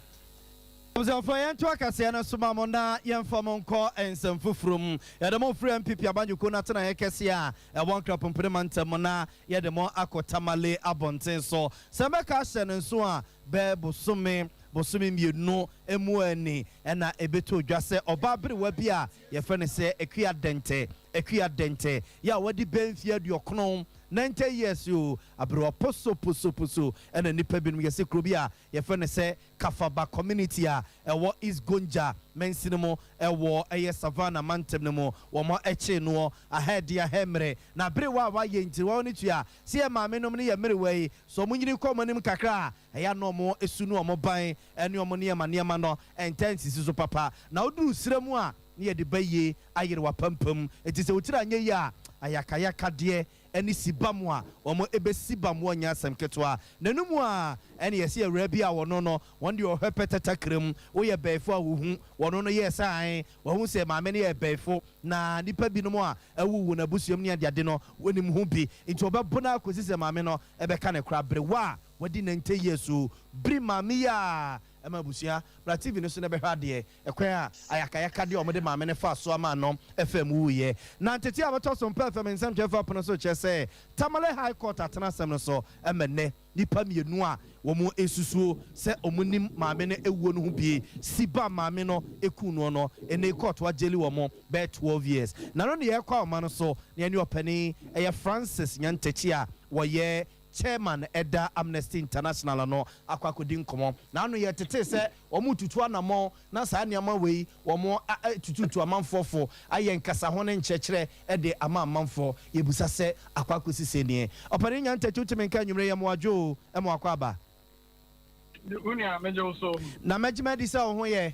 Abusuafoɔ yɛntoa kaseɛ no so ma mo na yɛmfa mo nkɔ nsɛm foforɔ mu. Yɛde mo firi NPP abanyɔkuo no atenaeɛ kɛseɛ a ɛwɔ Nkrapompene mantam mu na yɛde mo akɔ Tamale abɔnten so. Sɛ mɛka ahyɛ no nso a, bɛyɛ bosome, bosome mmienu mu ni na ɛbɛtoo dwa sɛ ɔbaa berewa bi a yɛfrɛ no sɛ Akua Dɛntɛ, Akua Dɛntɛ, yɛ a wadi bɛyɛ mfeɛ aduɔkron, 90 years o, aberewa posoposoposo na nnipa binom yɛse kuro bi a yɛfrɛ no sɛ Kafaba Community a ɛwɔ East Gonja mansini mu wɔ ɛyɛ Savannah mantam no mu. Wɔn kyee noɔ ahɛɛde ahɛɛmmerɛ na aberewa a wayɛ nti wɔn ani tua sɛ yɛn maame nom ne yɛn mmerewa yi sɛ wɔn nyini kɔ wɔn anim kakra a ɛyɛ a na wɔn su ne wɔn ban ne wɔn nneɛma nneɛma no ntaa nsisi so papa na woduru serɛ mu a ne yɛde bayie ayere w'apampam nti sɛ wo tiri anyɛ yie a ayakayakadeɛ ne Sibam a wɔbɛsi bam wɔ nyɛ asɛm ketewa. Na ɛno mu a ɛne yɛse awuraa bi a wɔno no wɔn deɛ ɔhwɛ pɛ tatakra mu, woyɛ bɛɛfo a wohu, wɔno no yɛɛ sɛ ae, wahu sɛ maame no yɛ bɛɛfo na nnipa binom a awuwu n'abusuam ne adeade no wɔnim ho bi nti ɔbɛbo no ara kɔsi sɛ maame no bɛka no koraa. Berewa a wadi 90 years o, biri maame yi a ɛma abusua bra TV no so na bɛhwɛ adeɛ. Ɛkwan a ayakayakadeɛ a wɔde maame no faa so ama no fam wuiɛ. Na ntetee a bɛtɔ so mpɛ fam nsɛmtwerɛfoɔ apono so kyerɛ sɛ Tamale High Court atena asɛm no so ma nnɛ nnipa mmienu a wɔsusuo sɛ wɔnim maame no awuo no ho bie si ba maame no kuu noɔ no nnɛ yi kɔɔto agyeli wɔn bɛyɛ 12 years. Na no ne yɛrekɔ ahoma no so na yɛne ɔpanin ɛyɛ Francis Nyantakyi a wɔyɛ Chairman ɛda Amnesty International ano akɔ akɔdi nkɔmmɔ. N'ano yɛ tetee sɛ wɔretutu anammɔn na saa nneɛma wei wɔn atututu amanfoɔ fo, ayɛ nkasaho ne nkyerɛkyerɛ de ama amanfoɔ. Yɛbisa sɛ akɔ akɔsi sɛn nie? Ɔpanin Nyantakyi wotumi nka anwumerɛ yi ɛmo adwo o, ɛmo akɔ aba. Me nua, megye wo so. Na mɛgye madi sɛ wo ho yɛ.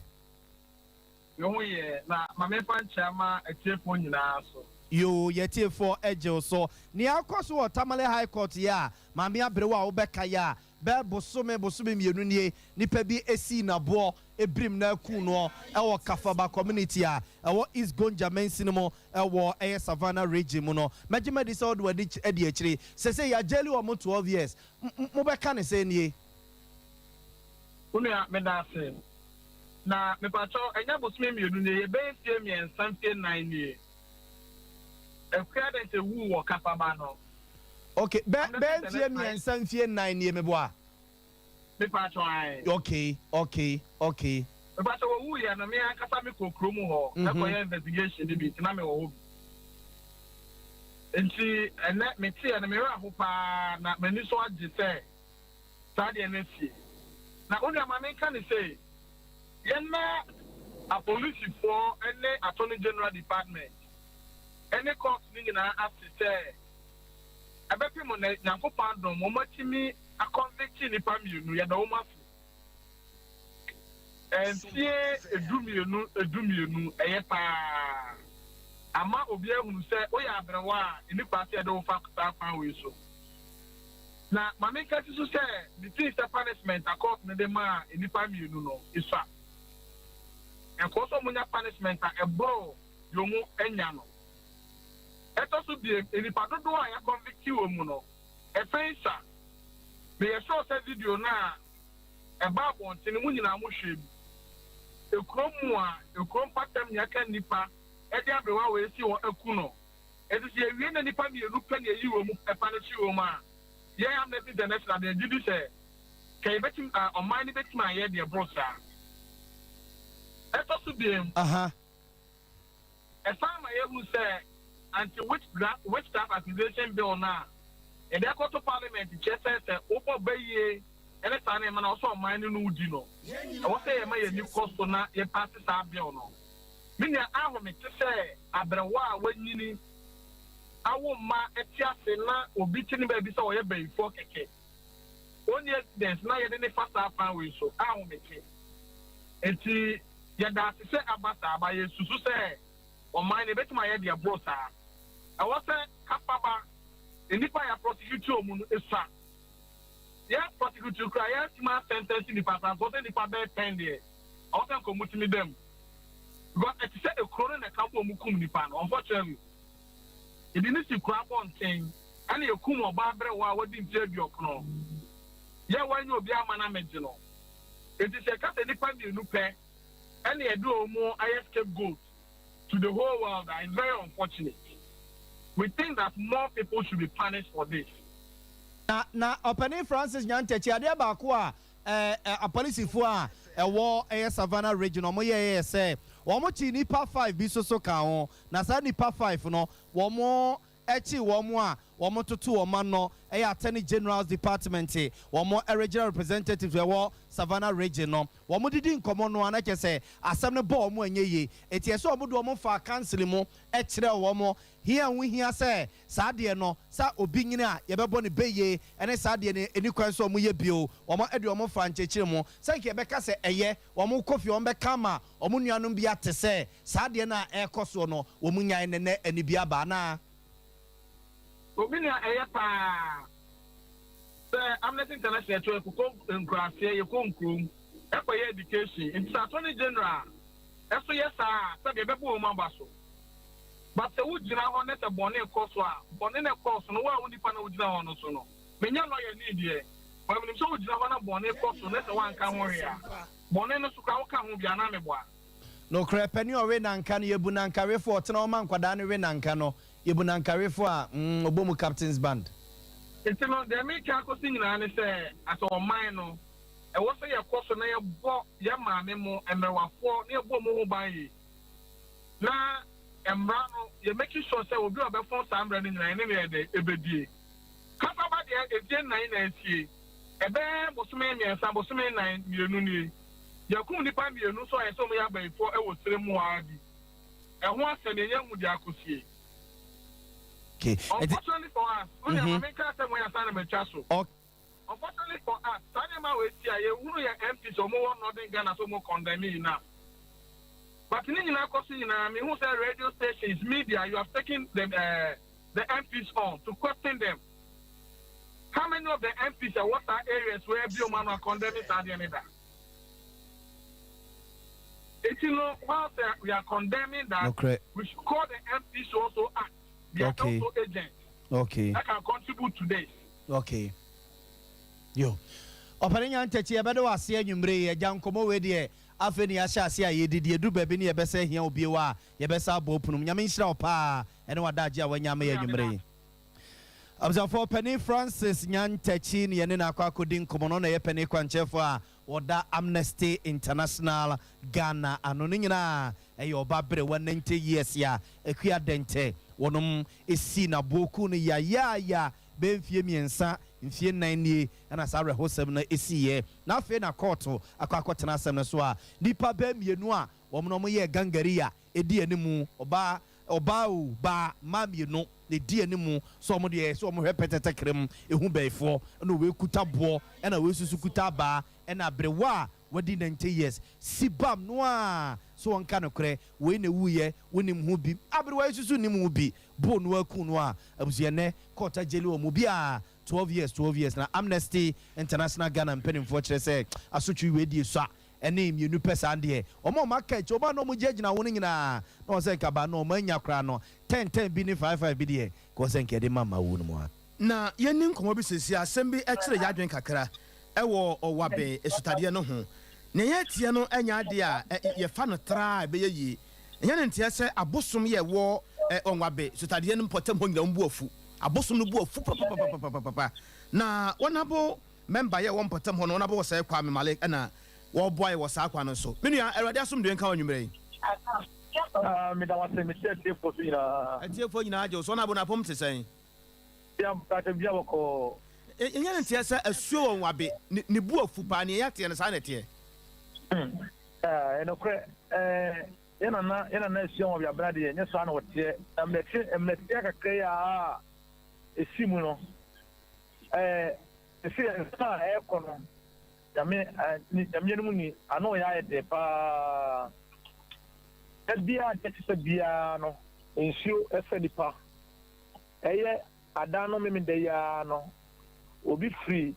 Me ho yɛ, na ma memfa nkyea mma atiefoɔ nyinaa so. Yoo, yɛatiefoɔ gye wo so. Nea akɔ so wɔ Tamale High Court yi a Maame Aberewa a wobɛkae a, bɛyɛ bosome, bosome mmienu nie, nipa bi sii no aboɔ birim na akuu noɔ wɔ Kafaba Community a ɛwɔ East Gonja mansini mu wɔ ɛyɛ Savannah Region mu no. Mɛgye madi sɛ wode w'ani adi akyire. Seesei yɛagyɛli wɔn 12 years. Mobɛka no sɛn nie? Wo nua, meda ase. Na mepakyɛw, ɛnyɛ bosome mmienu nie, yɛbɛyɛ mfie mmiɛnsa, mfie nnan nie. Akua Dɛnkyɛ wuu wɔ Kafaba no. Ok, bɛ, bɛyɛ mfie mmiɛnsa, mfie nnan nie, meboa? Mepakyɛw, ae. Ok, ok, ok. Mepakyɛw, wɔwuiɛ no, me ankasa mekɔɔ kurom hɔ kɔyɛɛ investigation no bi, nti na mewɔ hɔ bi. Nti ɛnnɛ meteɛ no, me werɛ aho paa, na m'ani nso agye sɛ. saa adeɛ no asie. Na wo nua ma menka no sei, yɛnna apolisifoɔ ne Attorney General Department ne court no nyinaa ase sɛ ɛbɛpem nnɛ Nyankopɔn adom wɔatumi akɔnvikte nnipa mmienu, yɛda wɔn ase. Mfie 12, 12, ɛyɛ paa. Ama obi ahunu sɛ woyɛ aberewa a, ɛnni kwan sɛ yɛde wo fa saa kwan wei so. Na ma menka si so sɛ, mefii sɛ punishment a court no de maa nnipa mmienu no, esua. Ɛnkɔɔ sɛ wɔnya punishment a ɛboro deɛ wɔanya no. Ɛtɔ so biem, nnipa dodoɔ a yɛaconvicte wɔn mu no, ɛfɛn sua. Meyɛ sure sɛ video no a ɛba abɔnten no, mo nyinaa mohwɛɛ bi. Ekuro mu a, ekuro mpatam nea ɛka nnipa de aberewa wei si hɔ aku no. Enti sɛ yɛwie na nnipa mmienu pɛ na yɛyi wɔn mu panishi wɔn a, yɛn Amnesty International deɛ yɛgye di sɛ kɛ yɛbɛtumi, ɔman no bɛtumi ayɛ deɛ ɛboro saa. Ɛtɔ so biem. Ɛsan ma yehu sɛ Anti-Witchcraft Accusation Bill no a yɛde akɔto Parliament kyerɛ sɛ sɛ wobɔ bayie ne saa nneɛma no a wɔsɛ ɔman no ne wo di no, ɛwɔ sɛ yɛma yɛn ani kɔ so na yɛpaase saa bill no. Me nua, ahomete sɛ aberewa a wanyini awo mma te ase na obi te ne baabi sɛ ɔyɛ bayifoɔ kɛkɛ, ɔnni evidence na yɛde no fa saa kwan wei so, ahomete. Enti yɛda ase sɛ aba saa, but yɛsusu sɛ ɔman no yɛbɛtumi ayɛ deɛ ɛboro saa. Ɛwɔ sɛ Kafaba nnipa a yɛaprosecute wɔn no sua. Yɛ prosecute koraa yɛantumi asɛntɛnse nnipa koraa, nka ɛwɔ sɛ nnipa bɛyɛ ten deɛ ɛwɔ sɛ nka wɔtumi da mu. Because ɛte sɛ ekuro no na ɛka bɔ wɔn kum nnipa no, unfortunately. Yɛde no si kuro abɔnten ɛna yɛkum ɔbaa berɛwa a wadi mfeɛ 90. Yɛ wanyɛ obi ama no amɛgye no. Enti sɛ yɛka sɛ nnipa mmienu pɛ na yɛde wɔn ayɛ scapegoat to the whole world a, it's very unfortunate. We think that more people should be punished for this. Na na Ɔpanin Francis Nyantakyi, adeɛ baako a ɛɛ apolisifoɔ a ɛwɔ ɛyɛ Savannah Region wɔn yɛeɛ yɛ sɛ wɔn kyee nnipa five bi nso so kaa ho. Na saa nnipa five no wɔn Akyi wɔn a wɔtoto wɔn ano yɛ Attorney General's Department, wɔn Regional Representatives a ɛwɔ Savannah Region no, wɔdidi nkɔmmɔ no ara na kyerɛ sɛ asɛm no bɔ wɔn ɛnyɛ yie. Enti ɛsɛ sɛ wɔde wɔn fa counseling mu kyerɛ wɔn hia a ɛho hia sɛ saa adeɛ no, sɛ obi nyini a yɛbɛbɔ no bɛ yie ne saa adeɛ no ɛnni kwan sɛ wɔyɛ bio. Wɔde wɔn fa nkyerɛkyerɛ mu sɛ nka yɛbɛka sɛ ɛyɛ wɔkɔ fie wɔbɛka ama wɔn nuanom bi ate sɛ Saa adeɛ no a ɛrekɔ soɔ no, wɔn nyae no nnɛ ani bi aba anaa? Obi nea ɛyɛ paa sɛ Amnesty International to yɛkokɔ nkuraaseɛ, yɛkɔ nkurom kɔyɛ education nti sɛ Attorney General nso yɛ saa a sɛdeɛ ɛbɛbɔ wɔn aba so. But sɛ wo gyina hɔ na sɛ bɔne rekɔ so a, bɔne no ɛkɔɔ so no wo a wo nipa na wo gyina hɔ no so no, menyɛ lawyer ni deɛ but menim sɛ wo gyina hɔ na bɔne kɔ so na sɛ woanka ho hwee a, bɔne no so koraa woka ho bi anaa meboa? Nokorɛ, panin a ɔwe nanka no, yɛbu nankawefoɔ, ɔtena hɔ ma nkwadaa no we nanka no, yɛbu nankawefoɔ a, mm, ɔbɔ mu captain's band. Nti no, deɛ mereka akɔsi nyinaa ne sɛ, as ɔman no, ɛwɔ sɛ yɛkɔ so na yɛbɔ yɛn maame mo, mmerewafoɔ, na yɛbɔ wɔn ho ban yie. Na mmara no, yɛ make sure sɛ obi a ɔbɛfɔn saa mmara no nyinaa, yɛne no yɛ dɛn? Ɛbɛdie. Kasaba deɛ, mfie nnan na asie. Ɛbɛyɛ bosome mmiɛnsa, bosome nnan, mmienu nie. Yɛakum nnipa mmienu nso a yɛsɛ wɔyɛ abayifoɔ wɔ serɛ mu hɔ ara bi. Ɛho asɛm, yɛnnya nhu deɛ akɔsie. Unfortunately for us, wo deɛ ma menka asɛm wei ansa na matwa so. Unfortunately for us, saa nneɛma wei ti a, yɛnhunu yɛn MPs a wɔwɔ Northern Ghana sɛ wɔn condemn enough. But ne nyinaa kɔ so nyinaa, mehu sɛ radio stations, media, you have taken the, uh, the MPs on to question them. How many of the MPs ɛwɔ saa areas wei abue wɔn ano akɔndɛmi saa adeɛ no da? Eti no, whilst we are condemning that, Nokorɛ. we should call the MPs to also act. They are Okay. also agents Okay. that can contribute to this. Okay. Yo. Ɔpɛne Nyantakyi, yɛbɛda wo ase anwummere yi. Agya, nkɔmmɔ wei deɛ, afei na yɛahyɛ aseɛ a yɛredidi. Ɛduru baabi no yɛbɛsa ahia wo bio a, yɛbɛsa abɔ wo pono mu. Nyame nhyira wo paa ɛne w'adagye a woanya ama yɛn anwummere yi. Abusuafoɔ, Panin Francis Nyantakyi ne yɛne no akɔ akɔdi nkɔmmɔ no, ɔno na ɛyɛ panin kwankyerɛfoɔ a ɔda Amnesty International Ghana ano. Ne nyinaa ɛyɛ ɔba berewa 90 years a Akua Dɛntɛ wɔnom sii no aboɔ kuu no yayaaya bɛyɛ mfie mmiɛnsa. Mfie nnan nie na saa awerɛhosɛm no siiɛ, na afei na kɔɔto akɔ akɔtena asɛm no so a nnipa bɛɛ mmienu a wɔn na wɔyɛɛ gangaria di anim, ɔbaa, ɔbaa o, baa, mmaa mmienu na ɛdi anim sɛ wɔn deɛ sɛ wɔhwɛ pɛtɛtɛkrɛ mu ɛhu bɛɛfoɔ, ɛna wei kuta boɔ, ɛna wei nso so kuta abaa, ɛna aberewa a wadi 90 years si bam no a sɛ wɔnka nokorɛ, wei na ɛwuiɛ, wonim ho bi, aberewa yi nso so nnim ho bi, boo no ara kuu no a, abusua nnɛ court agyeli wɔn obiara 12 years, 12 years, na Amnesty International Ghana mpanimfoɔ kyerɛ sɛ asotwe wei deɛ sua ɛne mmienu pɛ saa deɛ wɔn a wɔaka akyi, wɔn a na wɔgyinagyina ho no nyinaa na wɔn sɛ nka ba no wɔn anya koraa no ten ten bi ne five five bi deɛ nka wɔn sɛ nka yɛde ma mma wuo no mu a. Na yɛnni nkɔmmɔ bi seesei, asɛm bi kyere yɛn adwene kakra wɔ ɔwabe asutadeɛ no ho. Nea yɛteɛ no nyɛ adeɛ a yɛfa no traa a ɛbɛyɛ yie. Ɛnyɛ ne nteɛ sɛ abosom yɛ wɔ ɔwabe sutadeɛ no mpɔtam hɔ nyinaa wɔn bo afu. Abosom no bo afu papapapapapa. Na wɔn abo mɛmba yɛ wɔ mpɔtam hɔ no, wɔn abo wɔ sɛɛ Kwame Malik ɛna wɔboa yɛ wɔ saa kwan no so. Me nua, Awurade asomdwoe nka wo anwummerɛ yi. Ah, meda wo ase, mekyia atiefoɔ so nyinaa. Atiefoɔ nyinaa gye wo so. Ɔnabo no apom te sɛn? Bia mpakyɛ bia bɔkɔɔ. Ɛnyɛ ne nteɛ sɛ asuo wɔ nwabe, ne bo afu paa, neɛ yɛateɛ no saa na ɛteɛ. Hmm, eh, ɛnokorɛ, eh, yɛ nana, yɛ nana asua nwabe abena deɛ, nyɛ saa na ɔteɛ. Na mmerɛ mmerɛ tia kakra yi a ɛsi mu no, eh, ɛsɛ nsa a ɛrekɔ no, Nyame, eh, Nyame no mu ni, ano yɛ ayɛ dɛ paa. Da biara deɛ ɛte sɛ biara no, nsuo ɛfa nipa. Ɛyɛ adan no Memeda yi ara no, obi firi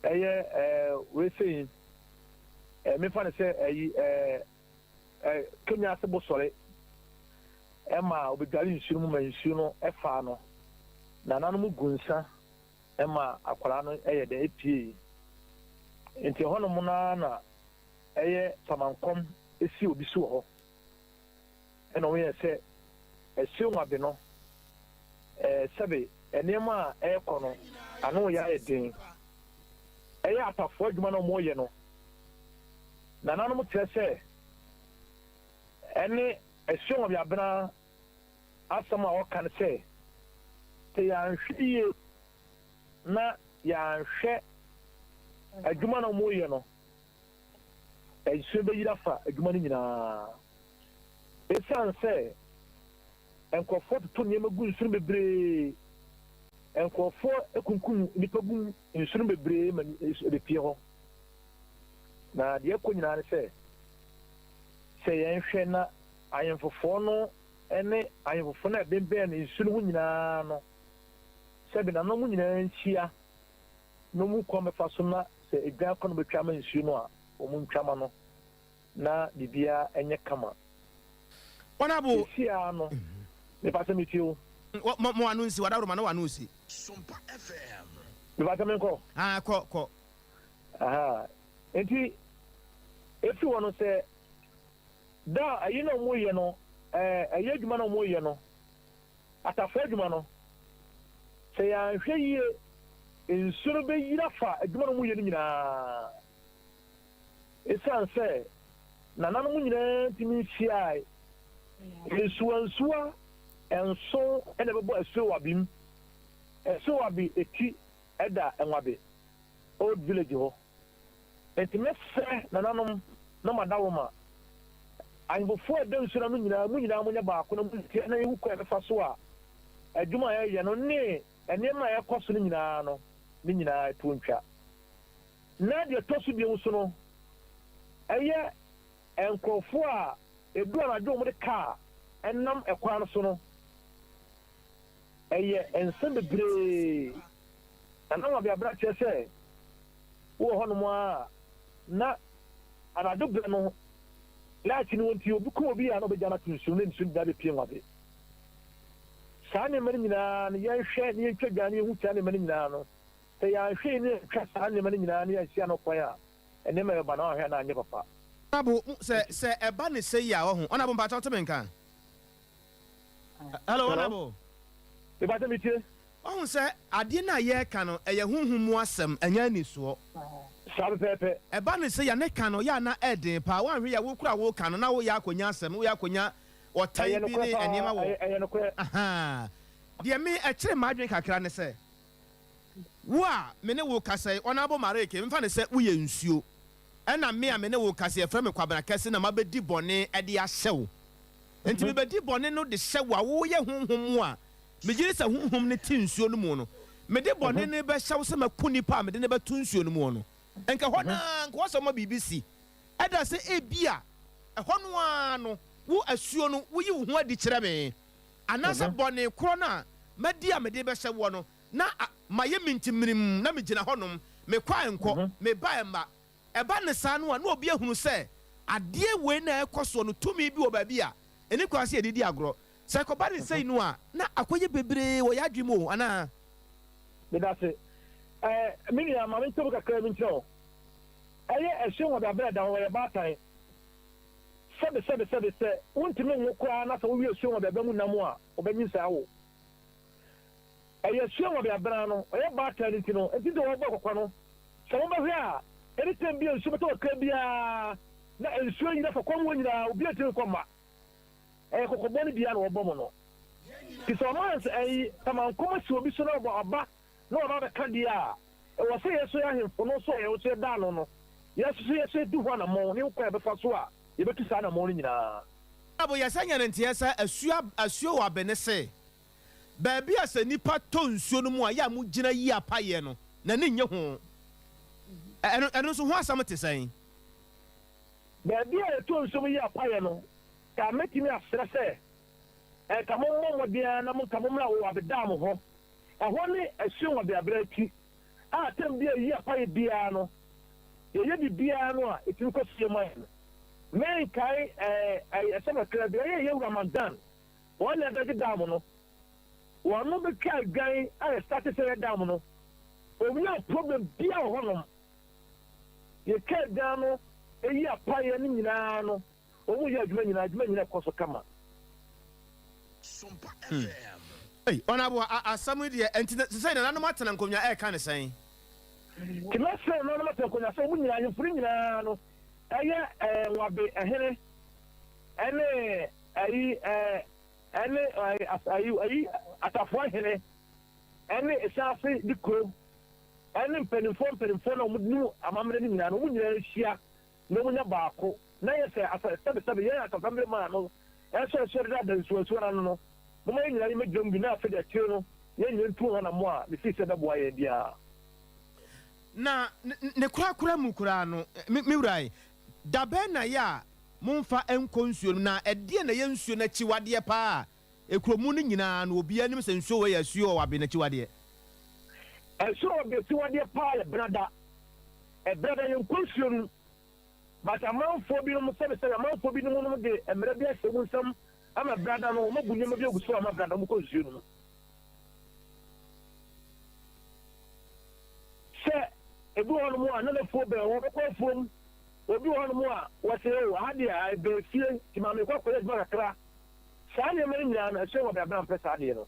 ɛyɛ ɛɛ wei sei, ɛɛ mefa no sɛ ɛyi ɛɛ ɛɛ Kenya ase bosɔre ɛma obedware nsuo no mu ma nsuo no ɛfaa no. Nananom gu nsa ɛma akwadaa no ɛyɛ dɛ epie. Nti ɛhɔnom no ara na ɛyɛ samankɔm esi obi so wɔ hɔ. Ɛna wɔyɛɛ sɛ ɛsew ade no, ɛɛ sɛbe nneɛma a ɛrekɔ no, ano reyɛ ayɛ den. Ɛyɛ atafoɔ adwuma na wɔreyɛ no. Nananom kyerɛ sɛ ɛne ɛsew ade abena asɛm a wɔka no sɛ, sɛ yɛanhwɛ yie na yɛanhwɛ adwuma na wɔreyɛ no, nsuo bɛyiri afa adwuma no nyinaa. Esiane sɛ nkurɔfoɔ toto nneɛma gu nsu no bebree, nkurɔfoɔ kunkum nnipa gu nsu no bebree ma ɛbɛpie hɔ. Na deɛ ɛkɔ nyinaa ne sɛ, sɛ yɛnhwɛ na ahemfofoɔ no ne ahemfofoɔ no a ɛbɛnbɛn nsu no ho nyinaa no, sɛbe nananom nyinaa nhyia na wɔn kwan bɛfa so na sɛ edwan kwan na wɔbɛtwa ama nsuo no a, wɔn ntwa ma no na biribiara nyɛ kama. Honourable. Seesei ara no, mepa sɛ metie wo. Mo mo ano nsi, wadaworoma na w'ano nsi. Mepa sɛ menkɔ? Ah, kɔ, kɔ. Aha, nti efi hɔ no sɛ da a ayi na wɔyɛ no, ɛɛ ɛyɛ adwuma na wɔyɛ no, Atafo adwuma no, sɛ yɛanhwɛ yie, nsuo no bɛyiri afa adwuma no wɔyɛ no nyinaa. Ɛsiane sɛ nananom nyinaa ntumi nhyiae, nsuwansuwa nson na ɛbɛbɔ Asuowabi mu. Asuowabi ti da Nwabe Old Village hɔ. Enti mɛsrɛ nananom na moadawoma, ahemfo a ɛda nsu no ano nyinaa, mo nyinaa monyɛ baako na montie na yɛnhu kwan a yɛbɛfa so a adwuma a yɛyɛ no ne nneɛma a ɛrekɔ so no nyinaa no, ne nyinaa to ntwa. Na deɛ ɛtɔ so bio nso no, ɛyɛ nkurɔfoɔ a ɛduru anadwo a wɔde kaa nam ɛkwan no so no, ɛyɛ nsɛm bebree. Na na wɔabeabra kyerɛ sɛ wowɔ hɔnom ara a, na anadwo berɛ no, light no nti, obi kum obi a na ɔbɛgya no ato nsuo mu na nsuo no nyinaa bɛpue nwabe. Saa nneɛma no nyinaa no, yɛnhwɛ na yɛntwa dwan na yɛhu saa nneɛma no nyinaa no. Sɛ yɛanhwɛ yie na yɛantwa saa nneɛma no nyinaa na yɛansi ano kwan a, nneɛma a ɛbɛba no, woanhwɛ a na anyɛ papa. Honourable, sɛ sɛ ɛba no sei a, wahu. Honourable, mpakyɛ wote me nka? Hello, Honourable. Mepakyɛ metie. Wahu sɛ adeɛ no a yɛreka no, ɛyɛ honhom mu asɛm, ɛnyɛ anisoɔ. Saa pɛpɛɛpɛ. Ɛba no sɛ yɛne ka no, yɛ a na ɛden paa. Woanhwɛ yie a, wo koraa a woreka no, na woyɛ akɔnya asɛm, woyɛ akɔnya ɔtan Ɛyɛ bi nokorɛ ne paa, nneɛma wɔ. ɛyɛ nokorɛ. Ahaa. Deɛ me, ɛkyere m'adwene kakra ne sɛ, Wo a me ne wo rekasa yi, Honourable Mareke, memfa no sɛ woyɛ nsuo, ɛna me a me ne wo rekasa yi, yɛfrɛ me Kwabena Kɛse na mabɛdi bɔne de ahyɛ wo. Enti mebɛdi bɔne no de hyɛ wo a woyɛ honhom mu a megye di sɛ honhom no te nsuo no mu no, mede bɔne no rebɛhyɛ wo sɛ mako nipa a mede no bɛto nsuo no mu no. Nka ɛhɔ no ara, nka wɔ sɛ woma biribi si. Ɛda sɛ ebia ɛhɔ no ara no, wo asuo no, woyi wo ho adi kyerɛ me, anaasɛ bɔne korɔ no a madi a mede rebɛhyɛ woɔ no, na mayɛ mintimirim na megyina hɔnom, mekɔ a ɛnkɔ, meba a ɛmma. Ɛba no saa no a, na obi ahunu sɛ adeɛ wei na ɛrekɔ soɔ no, tumi bi wɔ baabi a ɛnni kwan sɛ yɛde di agorɔ. Sɛ ɛkɔba no sei no a, na akɔyɛ bebree wɔ yɛn adwene mu o, anaa? Medase. Ɛɛ, me nua, ma menkyɛ mu kakraa bi nkyerɛ wo. Ɛyɛ ɛhyɛn wɔ baabi a ɛda hɔ, wɔyɛ baatan. Sɛbe, sɛbe, sɛbe, sɛ wontumi nwo koraa na sɛ wowe asuo wɔ baabi mu nam a, wɔbɛnyinsɛn awo. Ɛyɛ sua wɔ bea bena no ɔyɛ baatan no nti no nti nti wɔbɔ kɔkɔ no sɛ mo bɛhwɛ a any time bia nsuo bɛtɔ kakra biaa na nsuo ayiri afa kɔm hɔ nyinaa obia ntumi nkɔ mma ɛyɛ kɔkɔbɔ no bia na wɔbɔ mo no nti sɛ ɔma ns ɛyi tamankɔm asi obi so na ɔbɔ aba na waba abɛka deɛ a ɛwɔ sɛ yɛso yɛ ahemfo no so a yɛn so yɛda ano no yɛso so yɛso yɛdi ho anamɔn ne kwan a yɛbɛfa so a yɛbɛtu saa anamɔn no nyinaa. Bible yɛ sɛ nya ne nteɛ sɛ asuo asuo wɔ abene se Baabi a sɛ nnipa tɔ nsuo no mu a, yɛ a mogyina yi apaeɛ no, n'ani nnye ho. Ɛno, ɛno nso ho asɛm te sɛn? Baabi a yɛtɔ nsuo mu yi apaeɛ no, ka mɛtumi asrɛ sɛ, nka mommɔ mmɔden ara na monka mommra wɔ Abedam hɔ. Ɛhɔ ne asuo Nwabeaberɛ akyi a tɛm bi a yɛyi apaeɛ biara no, yɛyɛ biribiara no a, ɛtumi kɔ so yie ma yɛn. Menkae ɛɛ, ɛyɛ asɛm kakra bi, ɛyɛ Yɛn Wura McDan. Wɔn na ɛbɛgye dam no. Wɔn no bɛtwa adwan a yɛ starte sɛ yɛ dam no. Ɔnyaa problem biaa wɔ hɔ nom. Yɛtwa adwan no ɛyi apaeɛ no nyinaa no wɔn yɛ adwuma nyinaa adwuma nyinaa ɛkɔ so kama. Hmm. Ei, Honourable, asɛm yi deɛ, ɛnti sɛ sɛ nananom atena nkonnwa ɛreka ne sɛn? Nti mɛsrɛ nananom atena nkonnwa sɛ wɔn nyinaa, ahemfo no nyinaa no, ɛyɛ ɛɛ Wabe ɛhene ɛne Ayi ɛɛ ɛne ayi ayi ayi Atafoa hene ɛne Esaase de kuro ɛne mpanimfoɔ mpanimfoɔ na wɔn nim amammerɛ no nyinaa no wɔn nyinaa nhyia na wɔn nya baako na yɛ sɛ asa sɛbe sɛbe yɛn asafammerɛ maa no ɛsɔ ɛsɔ deda da nsuo nsuo no ano no moma yɛn nyinaa yɛmɛgyina mu bi na afei de akyire no yɛn nyinaa ntu wɔn anamɔ a mefii sɛ ɛbɛboa yɛn biara. Na ne korakora mu koraa no, me me wura, da bɛn na yɛ a Momfa nkɔ nsuo no mu. Na ɛdeɛn na ɛyɛ nsuo no akyiwadeɛ paa a ekuro mu no nyinaa no obiara nim sɛ nsuo wei yɛ asuo ɔwabe no akyiwadeɛ? Asuo ɔwabe akyiwadeɛ paa yɛ benada. Ɛbenada yɛnkɔ nsuo no mu but amanfoɔ binom sɛbesɛbe amanfoɔ binom nom de mmara bi ahyɛ wɔn nsam ama benada no wɔabu nneɛma bi agu so ama benada wɔkɔ nsuo no mu. Sɛ ebi wɔ hɔnom a na n'afuo bɛn hɔ ɔbɛkɔ afuom. Obi wɔ hɔnom a, wɔse, Oh, aha deɛ, ɛbɛn fie, nti ma menkɔ akɔyɛ adwuma kakra. Saa nneɛma no nyinaa no, ɛsoɛ wɔ baabi a mempɛ saa adeɛ no.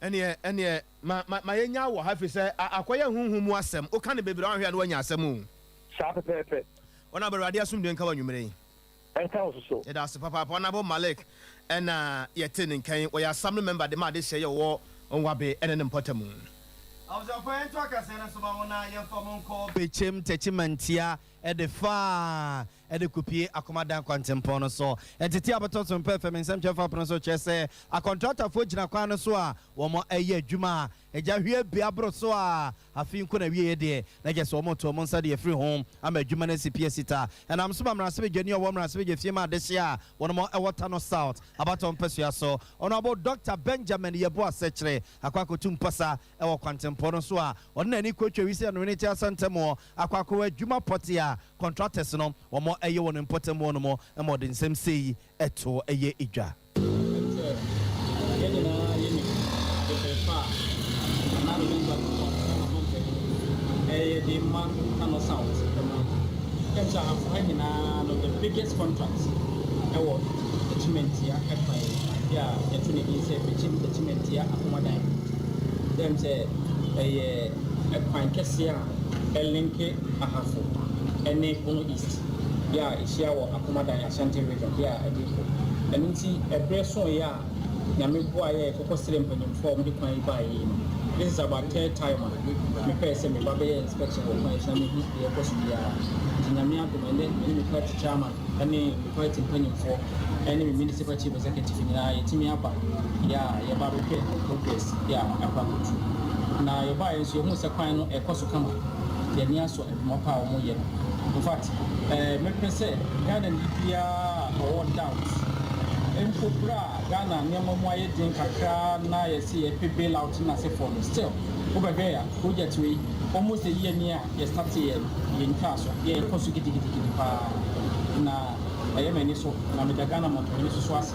Ɛnneɛ, ɛnneɛ, ma, ma, ma yɛnnyaw wɔ ha, ɛfiri sɛ, a, akɔyɛ honhom mu asɛm. Woka no bebree a, woanhwɛ a na woanya asɛm o. Saa pɛpɛɛpɛ. Honourable, Awurade asomdwoe nka wo anwummere yi. Ɛnka wo nso so. Yɛda ase papaapa. Honourable Malik ɛna yɛte ne nka yi. Ɔyɛ Assembly member de ma adehyeɛ yɛ ɔwɔ Nwabe ɛne ne mpɔtamu. Abusuafoɔ yɛnto akaseɛ no so ma mo na yɛmfa mo nkɔ Bekyem Takyimantia de fa de kɔpue Akomadan kwantempɔn no so. Ntetee a bɛtɔ so mpɛ fam nsɛmtwerɛfoɔ apono so kyerɛ sɛ akɔntratafoɔ gyina kwan no so a wɔyɛ adwuma a agya hwie bea boro so a Afei nko na awieɛ deɛ, na kyerɛ sɛ wɔreto wɔn nsa de afiri ho ama adwuma no asi pi asi ta. Ɛnam so ma mmarahyɛbadwani a ɔwɔ mmarahyɛbadwa fie ma adehyeɛ a wɔnom wɔ Tano South abatoɔ mpasua so, Honourable Doctor Benjamin Yeboah Sekyere akɔ akɔtu mpasa wɔ kwantempɔn no so a ɔde n'ani kɔtwa wisi anwene ti asantamuo akɔ akɔwɔ adwuma pɔtee a contractors no wɔn yɛ wɔ ne mpɔtam hɔ nom ma ɔde nsɛm sei to yɛ dwa. Ɛne sɛ, yɛn nyinaa yɛnim ade fɛfɛ a Nana Addo Dankwa Akufo-Addo n'amanpanin ɛyɛ de ma Kano South man. Ɛm sɛ ahafo ha nyinaa no the biggest contract ɛwɔ Akyimantia kwan yi a yɛto ne din sɛ Bekyem Akyimantia Akomadan. Dɛm sɛ ɛyɛ ɛkwan kɛseɛ a ɛlinke Ahafo ne Bono East yɛ a ɛhyia wɔ Akomadan, Ashanti Region, yɛ a ɛde kɔ. Ɛno nti ɛberɛ soeɛ a Nyame boaeɛ a yɛkɔkɔ srɛɛ mpanyimfoɔ a wɔde kwan yi baeɛ yi no, This is about third time a mepɛɛ sɛ meba bɛyɛ inspection wɔ kwan yi so na mehu deɛ ɛkɔ so biara. Nti Nyame adom ɛnnɛ me ne me party chairman ne me party mpanyimfoɔ ne me municipal chief executive nyinaa yɛatumi aba yɛ a yɛba abɛhwɛ progress yɛ a akɔ akɔduru. Na yɛbaeɛ nso yɛhuu sɛ kwan no ɛrekɔ so kama. Yɛn ani asɔ adwuma pa a wɔyɛ no. In fact, eh, mɛpɛ sɛ Ghanani biara a ɔwɔ doubt mpo berɛ a Ghana nneɛma mu ayɛ den kakra na yɛse yɛpɛ bail out ne n'asefoɔ no, still wobɛhwɛ a project wei almost a year ni a yɛ starteeɛ no, yɛntwaa so, yɛ ɛkɔ so gidigidigidi paa na ɛyɛ m'ani so na meda Ghana mmɔntɔhene nso so ase.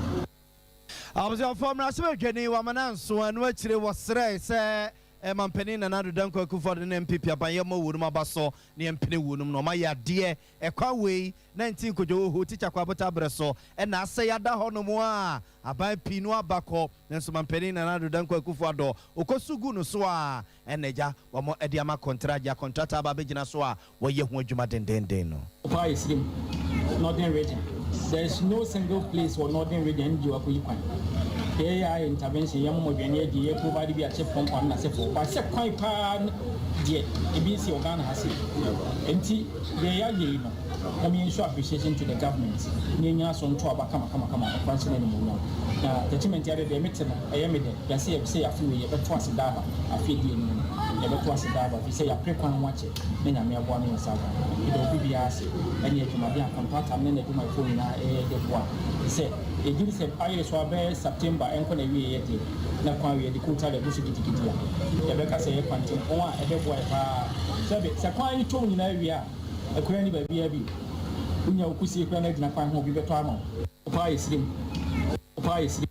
Abusuafoɔ mmarahyɛbadwani Wamana Nso ɛno akyire wɔsrɛɛ sɛ Mampanin Nana Addo Dankwa Akufo-Addo ne NPP aban yɛmmɔ wɔnom aba so na yɛmpene wɔnom na wɔayɛ adeɛ ɛkwan wei 19 Kojo Oho Tikya Kwabota berɛ so na asɛe ada hɔ nom a aban pii no aba kɔ nanso Mampanin Nana Addo Dankwa Akufo-Addo ɔkɔsu gu no so a ɛna agya wɔn de ama kɔntra agya kɔntrata aba abɛgyina so a wɔyɛ ho adwuma dendeenden no. Paa Esirim, Northern Region, There is no single place wɔ Northern Region NGO akɔyi kwan. Yɛyɛ ayɛ intervention, yɛ moma aduane adi, yɛ provide bi a chip compound na sefo, but sɛ kwan paa deɛ ebi nsi wɔ Ghana ha sei. Nti deɛ yɛayɛ yi no, mom yɛn show appreciation to the government na yɛnyina so nto aba kama kama kama ɛkwan hyɛ no animuonyam. Na Techimanti adeɛ deɛ mete no ɛyɛ me dɛ, yɛase yɛ sɛ afe wei yɛbɛto ase da aba, afe edi anim no yɛbɛto ase da aba ɛfiri sɛ yɛapere kwan ho akyɛ. Na Nyame aboa me nsa aba. Meda obi biara ase ɛne adwumaden a kɔntrata no ne n'adwumayɛfoɔ nyinaa ɛyɛ de boa. Sɛ yɛgyedi sɛ ayere so ara bɛyɛ September ɛnkɔ n'awieɛ deɛ na kwan wei yɛde coal tar agu so gidigidi a, yɛbɛka sɛ ɛyɛ kwantempɔn a ɛbɛboa yɛ paa. Sɛbe sɛ kwan yi tɔ mu nyinaa wie a, akuraa nni baabiara bio. Wonya wo kusie koraa na agyina kwan ho a obi bɛtɔ ama wo. Paa yɛ sirim. Paa yɛ sirim.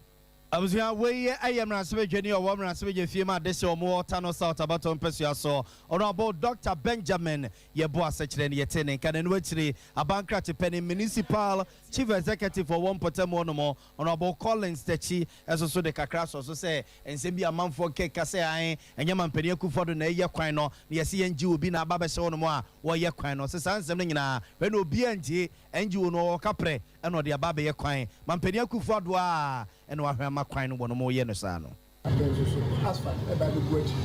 Abusua, wei yɛ mmarahyɛbadwani a ɔwɔ mmarahyɛbadwa fie ma adehye a wɔwɔ Tano South abatoɔ mpɛsua so, Honourable Doctor Benjamin Yeboah Sekyerɛ ne yɛtee ne nka na ɛno akyiri aban krakye panin Municipal Chief Executive a ɔwɔ mpɔtam hɔ nom, Honourable Collins Takyi nso so de kakra asɔ so sɛ nsɛm bi a amanfoɔ keka sɛ ae ɛnyɛ Mampanin Akufo-Addo na ɛyɛ kwan no na yɛse yɛngye obi na aba abɛhyɛ hɔ nom a wɔyɛ kwan no. Ɔse saa nsɛm no nyinaa hwɛ na obiara ntie, NGO no ɔwɔ kaprɛ ɛna ɔde aba abɛyɛ kwan. Mampanin Akufo-Addo a ɛna wahwɛ ama kwan no wɔnom reyɛ no saa no. Afei nso so asphalt ɛba abɛgu akyi.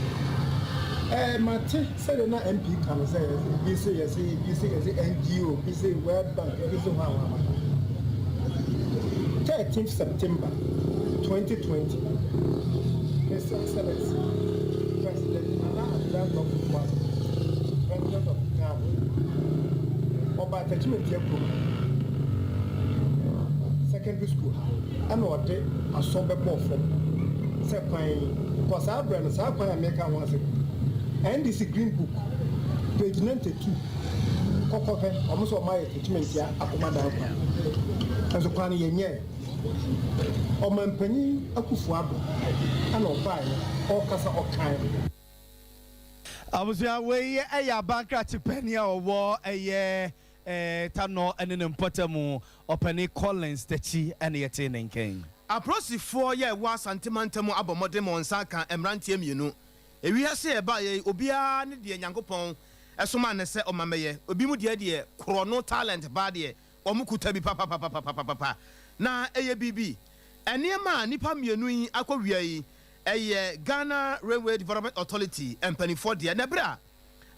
Ɛɛ mate sɛdeɛ na MP ka no sɛ ebi se yɛse ebi se yɛse NGO bi se World Bank ebi se hwan hwan hwan. 13th September 2020 His Excellency President Nana Addo Dankwa Akufo-Addo President of Ghana ɔbaa Techimantia kurom ha secondary school ha. Ɛna ɔde asɔ bɛbɔɔ fam sɛ kwan yi kɔ saa berɛ no saa kwan a meka ho asɛm yi NDC green book page 92 kɔkɔ hwɛ wɔn sɛ wɔn ayɛ Techimantia Akomadan kwan nso kwan no yɛnyɛɛ Ɔmanpanyin Akufo Addo ɛna ɔbaeɛ ɔrekasa ɔkae. Abusua wei yɛ abankrakye panin a ɔwɔ ɛyɛ Tanɔ ne ne mpɔtam ɔpanin Collins Takyi na yɛtee ne nka yi. Apolisifoɔ yɛ ɛwɔ Asante mantam abɔ mmɔden ma wɔn nsa aka mmeranteɛ mmienu. Ewiase a ɛbaeɛ yi, obiara ne deɛ Nyankopɔn somaa no sɛ ɔmma mmɛyɛ. Ebinom deɛ deɛ korɔno, talent, paa deɛ, wɔn kuta bi papapapapapapa. Na ɛyɛ biribi. Nneɛma a nnipa mmienu yi akɔwia yi, ɛyɛ Ghana Railway Development Authority mpanimfoɔ deɛ. Na ɛberɛ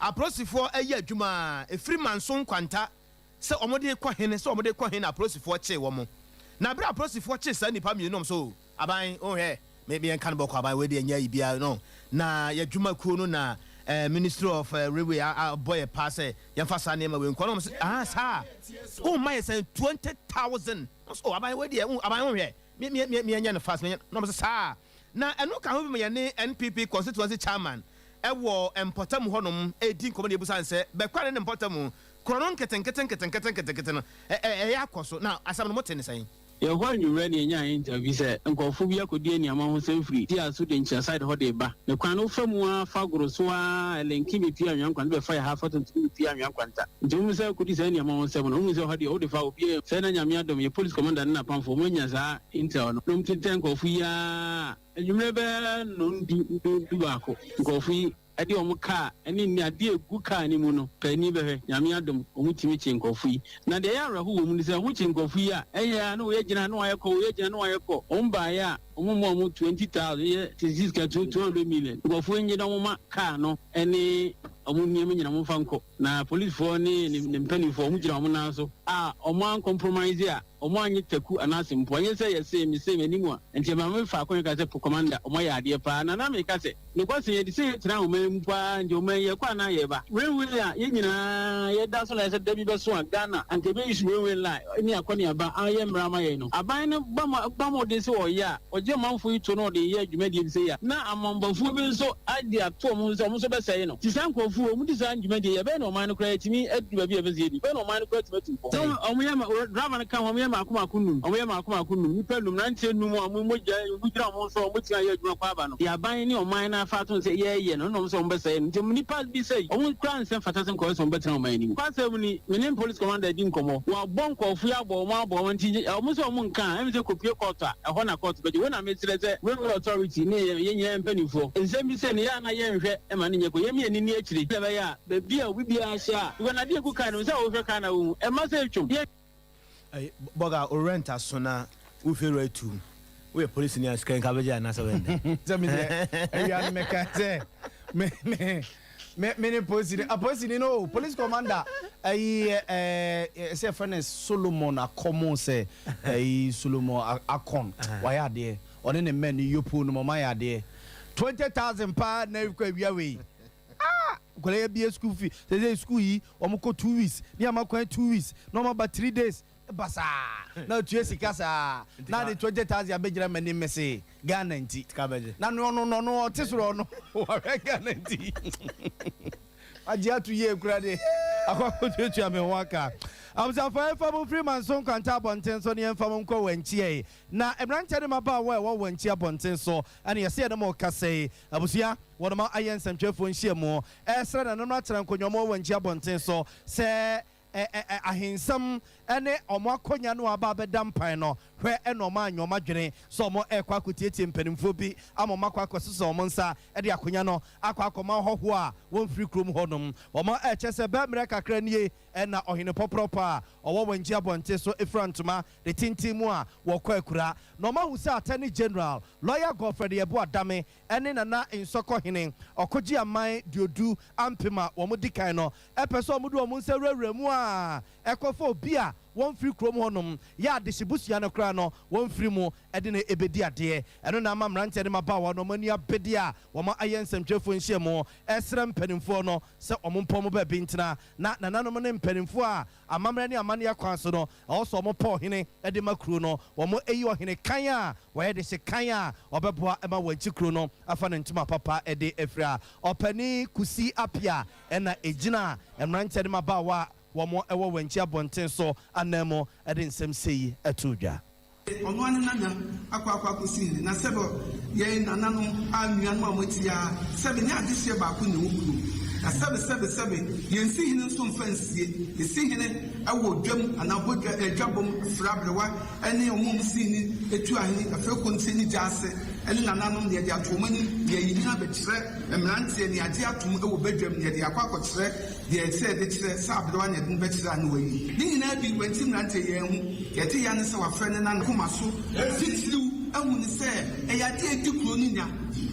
a Apolisifoɔ reyɛ adwuma a ɛfiri Manso Nkwanta sɛ wɔde rekɔ hene sɛ wɔde rekɔ he na apolisifoɔ kyee wɔn. Na berɛ a apolisifoɔ kyee saa nnipa mmienu nom so aban oh hwɛ me me yɛnka no bɔkɔ aban wei deɛ nyɛ ayi biara no na yɛadwuma kuo no na eh, Ministry of eh, Railway abɔ yɛ paa sɛ yɛmfa saa nneɛma wei nkɔ na wɔn sɛ ah saa womma yɛ sɛn 20,000 so oh, aban wei deɛ oh, aban oh hwɛ me me me meɛnyɛ no fast meɛnyɛ na wɔn sɛ saa na ɛno ka ho bi ma yɛne NPP constituency chairman wɔ mpɔtam hɔnom redi nkɔmmɔ na yɛbisa no sɛ, Bɛkwa ne ne mpɔtam korɔno nketenkete nketenkete nketenkete no, ɛyɛ akɔ so? Na asɛm no, mote no sɛn? Yɛwɔ hɔ anwummerɛ na yɛnyaa interview sɛ nkurɔfoɔ bi akɔdi aniama ho sɛm firi Tia so de nkyea side hɔ de reba. Ne kwan no wofa mu ara fa goro so ara ɛlinki bɛpue Anwea Nkwanta bɛfa yɛ ha fa tuntum bɛpue Anwea Nkwanta. Nti wohunu sɛ wokɔdi saa aniama ho nsɛm no wohunu sɛ hɔ deɛ wode fa obiara sɛ na Nyame adom yɛ police commander ne n'apamfoɔ wɔn anya saa intel no na wɔn tetɛ nkurɔfoɔ yi ara Anwummerɛ bɛyɛ nnɔndu du dubaako, nkurɔfo yi de wɔn kaa ne nne adeɛ a ɛgu kaa no mu no paani bɛhwɛ. Nyame adom, wɔn tumi kye nkurɔfo yi. Na deɛ ɛyɛ awerɛho wɔ mu ne sɛ, wɔn kye nkurɔfo yi a, ɛyɛ a na wei agyina ha na wayɛ kɔ, wei agyina na wayɛ kɔ. Wɔn baeɛ a, wɔn mma wɔn 20,000, yɛ tete sika 200 million. Nkurɔfoɔ yi nnye na wɔn ma kaa no ne wɔn nneɛma nyina wɔn mfa nkɔ. Na policefoɔ ne ne mpanimfoɔ, wɔn gyina wɔn nan so a wɔn ancompromise a, Ɔmo anye taku anaase mpo ɛnyɛ sɛ yɛsee mesee m'anim a nti ɛma me fa akonya ka sɛ po commander ɔmo ayɛ adeɛ paa na na meka sɛ nokwasɛm yɛde sɛ yɛtena ɔman yi mu paa nti ɔman yi yɛkɔ anaa yɛba railway a yɛn nyinaa yɛda so na yɛsɛ da bi bɛso a Ghana anka ɛbɛ use railway line ne akɔ ne aba ayɛ mmra ama yɛn no aban no ba ma ba mmɔden sɛ ɔyɛ a ɔgye ɔmanfoɔ yi to na ɔde yɛ dwumadie bi sɛ yi a na amambɔfoɔ bi nso ade ato ɔmo ho sɛ ɔmo nso bɛsɛe no nti saa nkorɔfoɔ ɔmo di saa dwumadie yi ɛbɛyɛ na ɔman no koraa atumi aduru baabi a ɛpɛ sɛ yɛdu ɛbɛyɛ na ɔman no koraa atumi atu mpɔn. Sɛ ɔmo yɛ ma driver no ka ho ɔmo yɛ maako maako num ɔmo yɛ maako maako num nipa num nanteɛ num a ɔmo mogya ɔmo gyina ɔmo nso a ɔmo tumi ayɛ adwuma kɔ aba no deɛ aban ne ɔman no afa ato no sɛ yɛɛyɛ no ɛna ɔmo sɛ ɔmo bɛsɛe no nti nipa bi sɛi ɔmo koraa nsɛ mfata sɛ nkɔyɛ sɛ ɔmo bɛtena ɔman no mu. Nokwasɛm ni, me ne police commander di nkɔmmɔ, wɔabɔ nkurɔfo yi abɔ wɔn abɔ wɔn nti wɔn sɛ wɔn nka a, ɛmi sɛ kɔpue court a, ɛhɔ na court bɛgye. Wei na mesrɛ sɛ Railway Authority ne yɛn nyinaa mpanimfoɔ, nsɛm bi sɛ no yɛ a na yɛnhwɛ ma no nyɛ kɔ, yɛn mmienu nni akyire sɛdeɛ ɛbɛyɛ a baabi a obi biara hyɛ a, because adeɛ a ɛgu car no mu sɛ wohwɛ car no a wohu, ɛmma sɛ ɛtwam. Yɛn. Ɛy bɔga o rent aso na wo fie wura tu wo yɛ polisi ni a sika nka bɛgye anaasɛ bɛyɛ dɛn. Sɛ me deɛ awia no mɛka sɛ me me me me ne polisi ni apolisi ni no police commander ɛyi ɛɛ sɛ yɛfrɛ no Solomon Akɔmo sɛ ɛyi Solomon Akon wayɛ adeɛ ɔne ne mɛ ne yopo no mo ɔmo ayɛ adeɛ 20,000 paa na ɛkɔ awia wei ah nkwadaa yɛ bie school fee sɛ sɛ school yi wɔn kɔ 2 weeks ne ama kwan 2 weeks na wɔn aba 3 days basaa na otua sika saa na de 20,000 abɛgyina m'anim mese Ghana nti na no ɔno no ɔno ɔte soro ɔno wɔhwɛ Ghana nti agye ato yie kura de akɔ akɔtuatua me ho aka. Abusuafo, yɛmfa mo mfiri Manso Nkwanta abɔnten so ne yɛmfa mo nkɔ Wankyi. Na mmeranteɛ ne mmabaawa a ɛwɔ Wankyi abɔnten so ɛne yɛsɛ yɛne mo kasa yi, abusua, wɔn ayɛ nsɛmtwerɛfoɔ nhyiamu ɛsrɛ nananom atena nkonnwa mu wɔ Wankyi abɔnten so sɛ ahensɛm ne ɔmo akonnwa no aba abɛda mpan no hwɛ ɛna ɔmo anyɛ ɔmo adwene sɛ ɔmo ɛkɔ akɔtietie mpanimfoɔ bi ama ɔmo akɔ akɔsesa ɔmo nsa ɛde akonnwa no akɔ akɔma ahɔhoɔ a wɔmfiri kurom hɔnom. Ɔmo ɛkyɛ sɛ bɛɛ mmerɛ kakra nie ɛna ɔhene pɔprɔpɔ a ɔwɔ wɔn nkyi abɔnten so efura ntoma de tenten mu a wɔkɔ akura na ɔmo ahu sɛ Attorney General, Lawyer Godfred Yeboah Dame, ɛne Nana Nsɔkɔhene ɔkogye aman duodu ampem a wɔn di kan no ɛpɛ sɛ wɔn de wɔn nsa wurawura mu a ɛkɔfa obi a wɔmfiri kurom hɔnom yɛ adehyebusua no koraa no wɔmfiri mu ɛde no ebedi adeɛ. Ɛno na ama mmeranteɛ ne mmabaawa no wɔn ani abedi a wɔn ayɛ nsɛmtwerɛfoɔ nhyiamu ɛsrɛ mpanimfoɔ no sɛ wɔn mpɔ wɔn baabi ntena na nananom ne mpanimfoɔ a amammerɛ ne amanneɛ kwan so no ɛwɔ sɛ wɔn pɔ ɔhene de ma kuro no, wɔn ayi ɔhene kan a wɔyɛ de hye kan a ɔbɛboa ma wɔn akyi kuro no afa ne ntoma papa de afiri a ɔpanin Kusi Apia ɛna egyina mmeranteɛ ne mmabaawa a wɔn ɛwɔ wɔn akyi abɔnten so anan mu de nsɛm sei ɛto dwa. Ɔno ane nana akɔ akɔsi hene na sɛbɛ yɛn nananom a nuanom a wɔte ya sɛbɛ nyɛ adehyeɛ baako na ɛwɔ kurom na sɛbɛ sɛbɛ sɛbɛ yɛnsi hene nso mfa nsie. Yɛsi hene ɛwɔ dwam anaa bɔ dwa ɛdwabom fra aberewa ɛne ɔmo a ɔmo si hene etu ahene afei konti ne gya ase ɛne nananom na yɛde ato wɔn anim na yɛyi hene abɛkyerɛ mmeranteɛ ne agye atom ɛwɔ badwam na yɛde akɔ akɔkyerɛ deɛ ɛsɛ yɛde kyerɛ sɛ aberewa na yɛde no bɛkyerɛ a ne wayi ne nyinaa bi wɔnti mmeranteɛ yɛn ho yɛte ya ne sɛ wafrɛ ne nana koma so titiriw ahu ne sɛ ɛyɛ adeɛ a ɛdi kuro no nya.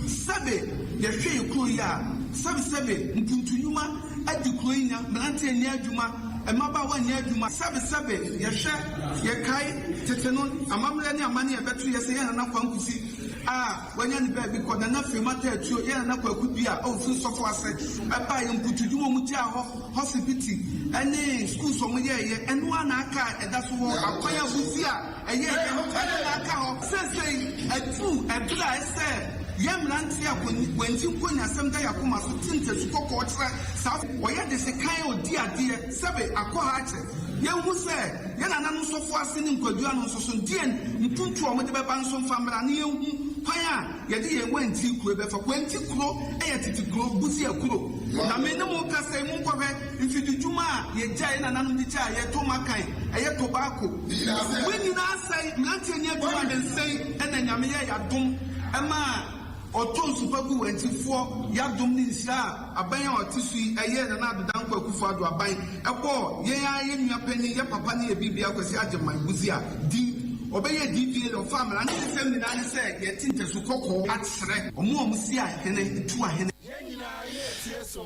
Sɛbe yɛhwɛ yɛ kuro yi a, sɛbe sɛbe mpuntunwuma adi kuro yi nya, mmeranteɛ nyɛ adwuma, mmabaawa nyɛ adwuma. Sɛbe sɛbe yɛhwɛ yɛkae tete no amammerɛ ne amanne yɛbɛto yɛ sɛ yɛn nana Kwankusi a wanya ne baabi kɔ, Nana Firima Taatuo, yɛn nana Kwaku Dua a ɔmfiri sɔfo ase ɛbaa yɛ mputudwuma mu gyaa hɔ hospital ɛne schools ɔmo yɛɛyɛ ɛno a na aka a ɛda so wɔ akwan abusi a ɛyɛ ɛyɛ ɛno na aka hɔ. Seesei aduru ɛberɛ a ɛsɛ yɛn mmeranteɛ a wɔnkyi nkonya asɛm da yɛ akoma so te ntasu kɔkɔɔ kyerɛ saa wɔyɛ de se kan a ɔdi adeɛ sɛbe akɔ ha akyɛ yɛnhu sɛ yɛn nananom sɔfo ase ne nkwadua no nso so deɛ mpuntu a wɔde bɛba nso mfa mmra ne yɛnhu kwan a yɛde yɛn Wanti kuro bɛfa. Wanti kuro yɛ tete kuro, Busia kuro, na me ne mo kasa yi mo nkɔhwɛ mfididwuma a yɛgya yɛn nananom de gya a yɛto makan ɛyɛ tobacco wɔn nyinaa sɛe mmeranteɛ nyɛ adwuma ne nsɛn ɛna Nyame yɛ yɛadom ɛma. Ɔtɔ nsu pa gu Wantifoɔ y'adom ne nhyira a aban a ɔte so yi ɛyɛɛ Nana Addo Dankwa Akufo Addo aban ɛbɔɔ yɛn ara yɛn nua panin, yɛ papa ne yɛ biribia Kwasi Agyeman Busia din. Ɔbɛyɛɛ DPA na ɔfaa mmara ne nsɛm nyinaa ne sɛ yɛte ntasu kɔkɔɔ akyerɛ wɔn a wɔsi ahene, tu ahene.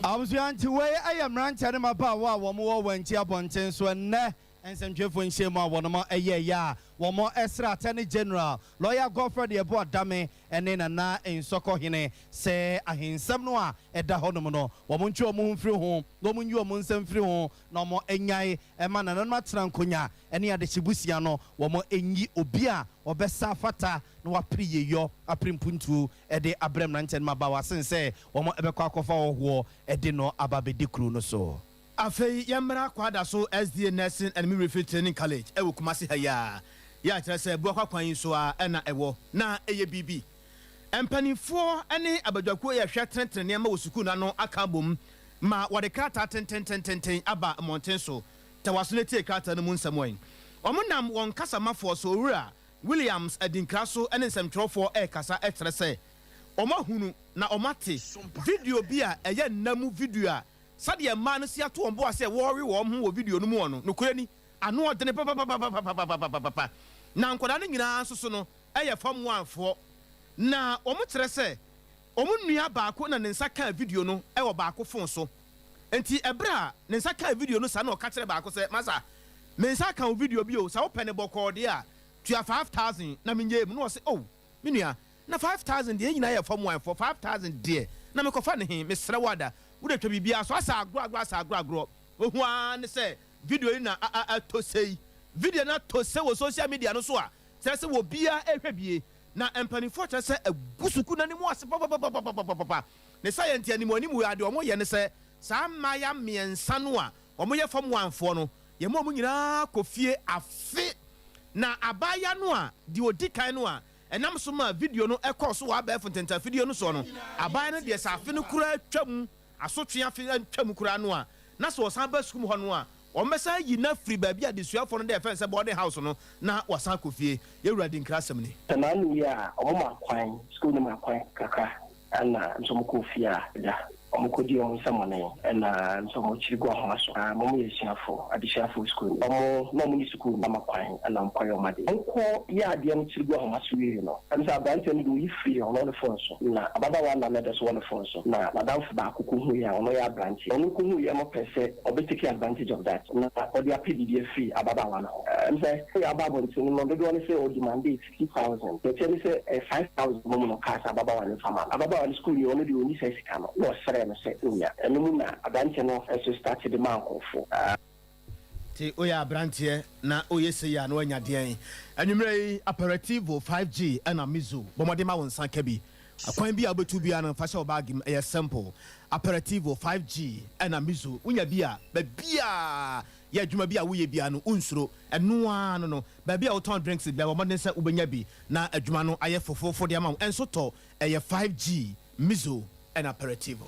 Abusua nti wei yɛ mmeranteɛ ne mmabaawa a wɔn wɔ Wanti abɔnten so ɛnnɛ nsɛntwerɛfoɔ nhyiamu a wɔnom yɛeɛ a wɔn srɛ Attorney General, Lawyer Godfred Yeboah Dame ne Nana Nsɔkɔ Hene sɛ ahensɛm no a ɛda hɔnom no wɔn ntwe wɔn ho mfiri ho na wɔn nyi wɔn nsa mfiri ho na wɔn nnyae ma nananom atena nkonya ne adehyebusua no wɔn nyi obi a ɔbɛsa afata na wapere yieyɔ apere mpuntuo de abrɛ mmeranteɛ no mmabaawa sen sɛ wɔn bɛkɔ akɔfa hɔhoɔ de no aba abɛdi kuro no so. Afei yɛmmra Kwadaso SDA Nursing and Midwifery Training College wɔ Kumasi ha yi ara, yɛ a kyerɛ sɛ Buakwa kwan yi so ara na ɛwɔ, na ɛyɛ biribi. Mpanimfoɔ ne abadwakuo yɛ hwɛ tenetene nneɛma wɔ sukuu no ano aka abom ma wɔde krataa tententententen aba mmɔnten so. Tɛ w'aso na tie krataa no mu nsɛm ɛ. Wɔnam wɔn kasamafoɔ so, Owura Williams Adinkra so ne nsɛmtwerɛfoɔ rekasa kyerɛ sɛ wɔahunu na wɔate video bi a ɛyɛ nna mu video a Sɛdeɛ mmaa no si ato wɔn bo ase sɛ wɔrewe wɔn ho wɔ video no mu hɔ no, nokorɛ ni, ano ɔdene papapapapapapapapa. Na nkwadaa no nyinaa nso so no yɛ Form One foɔ. Na wɔkyerɛ sɛ wɔn nua baako na ne nsa kaa video no wɔ baako fon so. Enti ɛberɛ a ne nsa kaa video no saa na ɔka kyerɛɛ baako sɛ, Masa, me nsa aka wo video bi o, sɛ wopɛ no bɔkɔɔ deɛ a, tua 5000 na menyɛɛ mu. Na ɔse, Oh, me nua, na 5000 deɛ, yɛn nyinaa yɛ Form One foɔ, 5000 deɛ, na mekɔfa no he? Mesrɛ wo ada, Wode twa biribiara so asa agorɔ agorɔ asa agorɔ agorɔ. Wohu ara ne sɛ video yi na atɔ sei. Video no atɔ sei wɔ social media no so a, kyerɛ sɛ obiara rehwɛ bie. Na mpanimfoɔ kyerɛ sɛ agu sukuu no anim ase papapapapapapa. Ne saa yɛ nti animuanimu yi ara deɛ wɔyɛ ne sɛ saa mmayewa mmiɛnsa no a wɔyɛ form one foɔ no, yɛma wɔn nyinaa kɔ fie afe. Na abaayewa no a deɛ ɔdi kan no a Ɛnam so maa video no kɔɔ so wɔ abɛɛfo ntɛntɛnfidie no soɔ no, aban no deɛ sɛ afe no koraa twam, asotwe afe antwam koraa no a, na sɛ ɔsan ba sukuu mu hɔ no a, wɔbɛsan ayi no afiri baabi a adesuafoɔ no da a yɛfrɛ no sɛ boarding house no na wasan akɔ fie. Yɛn Wura Dinkra asɛm ni. Sɛ n'ano yie a, wɔma kwan, sukuu no ma kwan kakra Ɛna nso ɔmo kɔɔ fie a da ɔmo kɔ di ɔmo nsɛmɔne ɛna nso ɔmo kyiri gu ahoma so aa ɔmo yɛ asuafo adesuafo sukuu ni ɔmo na ɔmo ni sukuu ni ama kwan ɛna ɔmo kɔ yɛ ɔmo ade ɔmo kɔ yɛ adeɛ no kyiri gu ahoma so wiee no ɛm sɛ abranteɛ no de oyi firi ɔno ne fon so na ababaawa na na ɛda so wɔ ne fon so na nadamfo baako kɔ hu yɛ a ɔno yɛ abranteɛ ɔno kɔ hu yɛ no pɛ sɛ ɔbɛ take advantage of that na ɔde apɛ biribi afiri ababaawa no hɔ ɛm sɛ yɛ aba abɔnten no dodoɔ ne sɛ ɔdemandee 50,000. Deɛ ɛteɛ ne sɛ ɛyɛ 5,000 mmom na ɔkaa sɛ ababaawa no mfa ma no. Ababaawa no sukuuni, ɔno deɛ ɔnni saa sika no, na ɔsrɛɛ no sɛ ɔnnya. Ɛno mu na aberanteɛ no nso starte de maa nkurɔfoɔ. Nti woyɛ abranteɛ na woyɛ sei a na woanya deɛn? Anwummerɛ yi Aperitivo 5G ɛna Mizu. Bɔ mmɔden ma wo nsa ka bi. Akwan bi a wobɛtu biara no fa hyɛ wo baage mu, ɛyɛ simple. Aperitivo 5G ɛna Mizu. Wonya bi a, baabiara yɛ adwuma bi a woyɛ biara no wonsuro. Ɛno ara no no, Baabi a wotɔn drinks biara, bɔ mmɔden sɛ wobɛnya bi na adwuma no ayɛ fofoofo de ama wo. Ɛnso tɔ, ɛyɛ 5G, Mizo ɛna Aperitivo.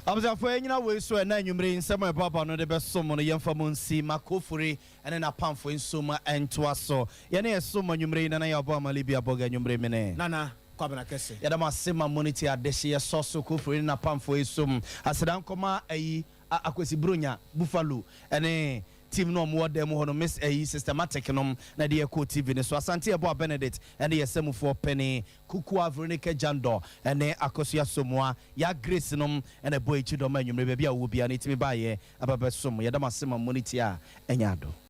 Abusuafo, yɛnyina wei so ɛnnɛ anwummere yi nsɛm a ɛboaboa ano de bɛsom mo no, yɛmfa mu nsi ma Kofori ne n'apamfo nsom ntoa so. Yɛne ɛsom anwummere yi, Nana Yaw Boamah Libya Bɔga anwummere mene. Nana Kwabena Kɛse. Yɛda mo ase ma moniti adehye yɛsɔ so Kofori ne n'apamfo esom. Aseda nkɔma ayi a Akwasi Bronya, Buffalo, ne team no a wɔwɔ dan mu hɔ no, Miss ayi Systematic nom na ɛde yɛ kɔɔ TV no so. Asante Yeboah Benedict ne yɛ samufoɔ panin, Kukua Veronica Jandor ne Akosua Somoa, Yaa Grace nom na ɛbɔɔ akyi dɔm anwummere baabi a wɔwɔ biara no yɛtumi baeɛ aba bɛsom. Yɛda mo ase ma mo ne tie a ɛnyɛ ado.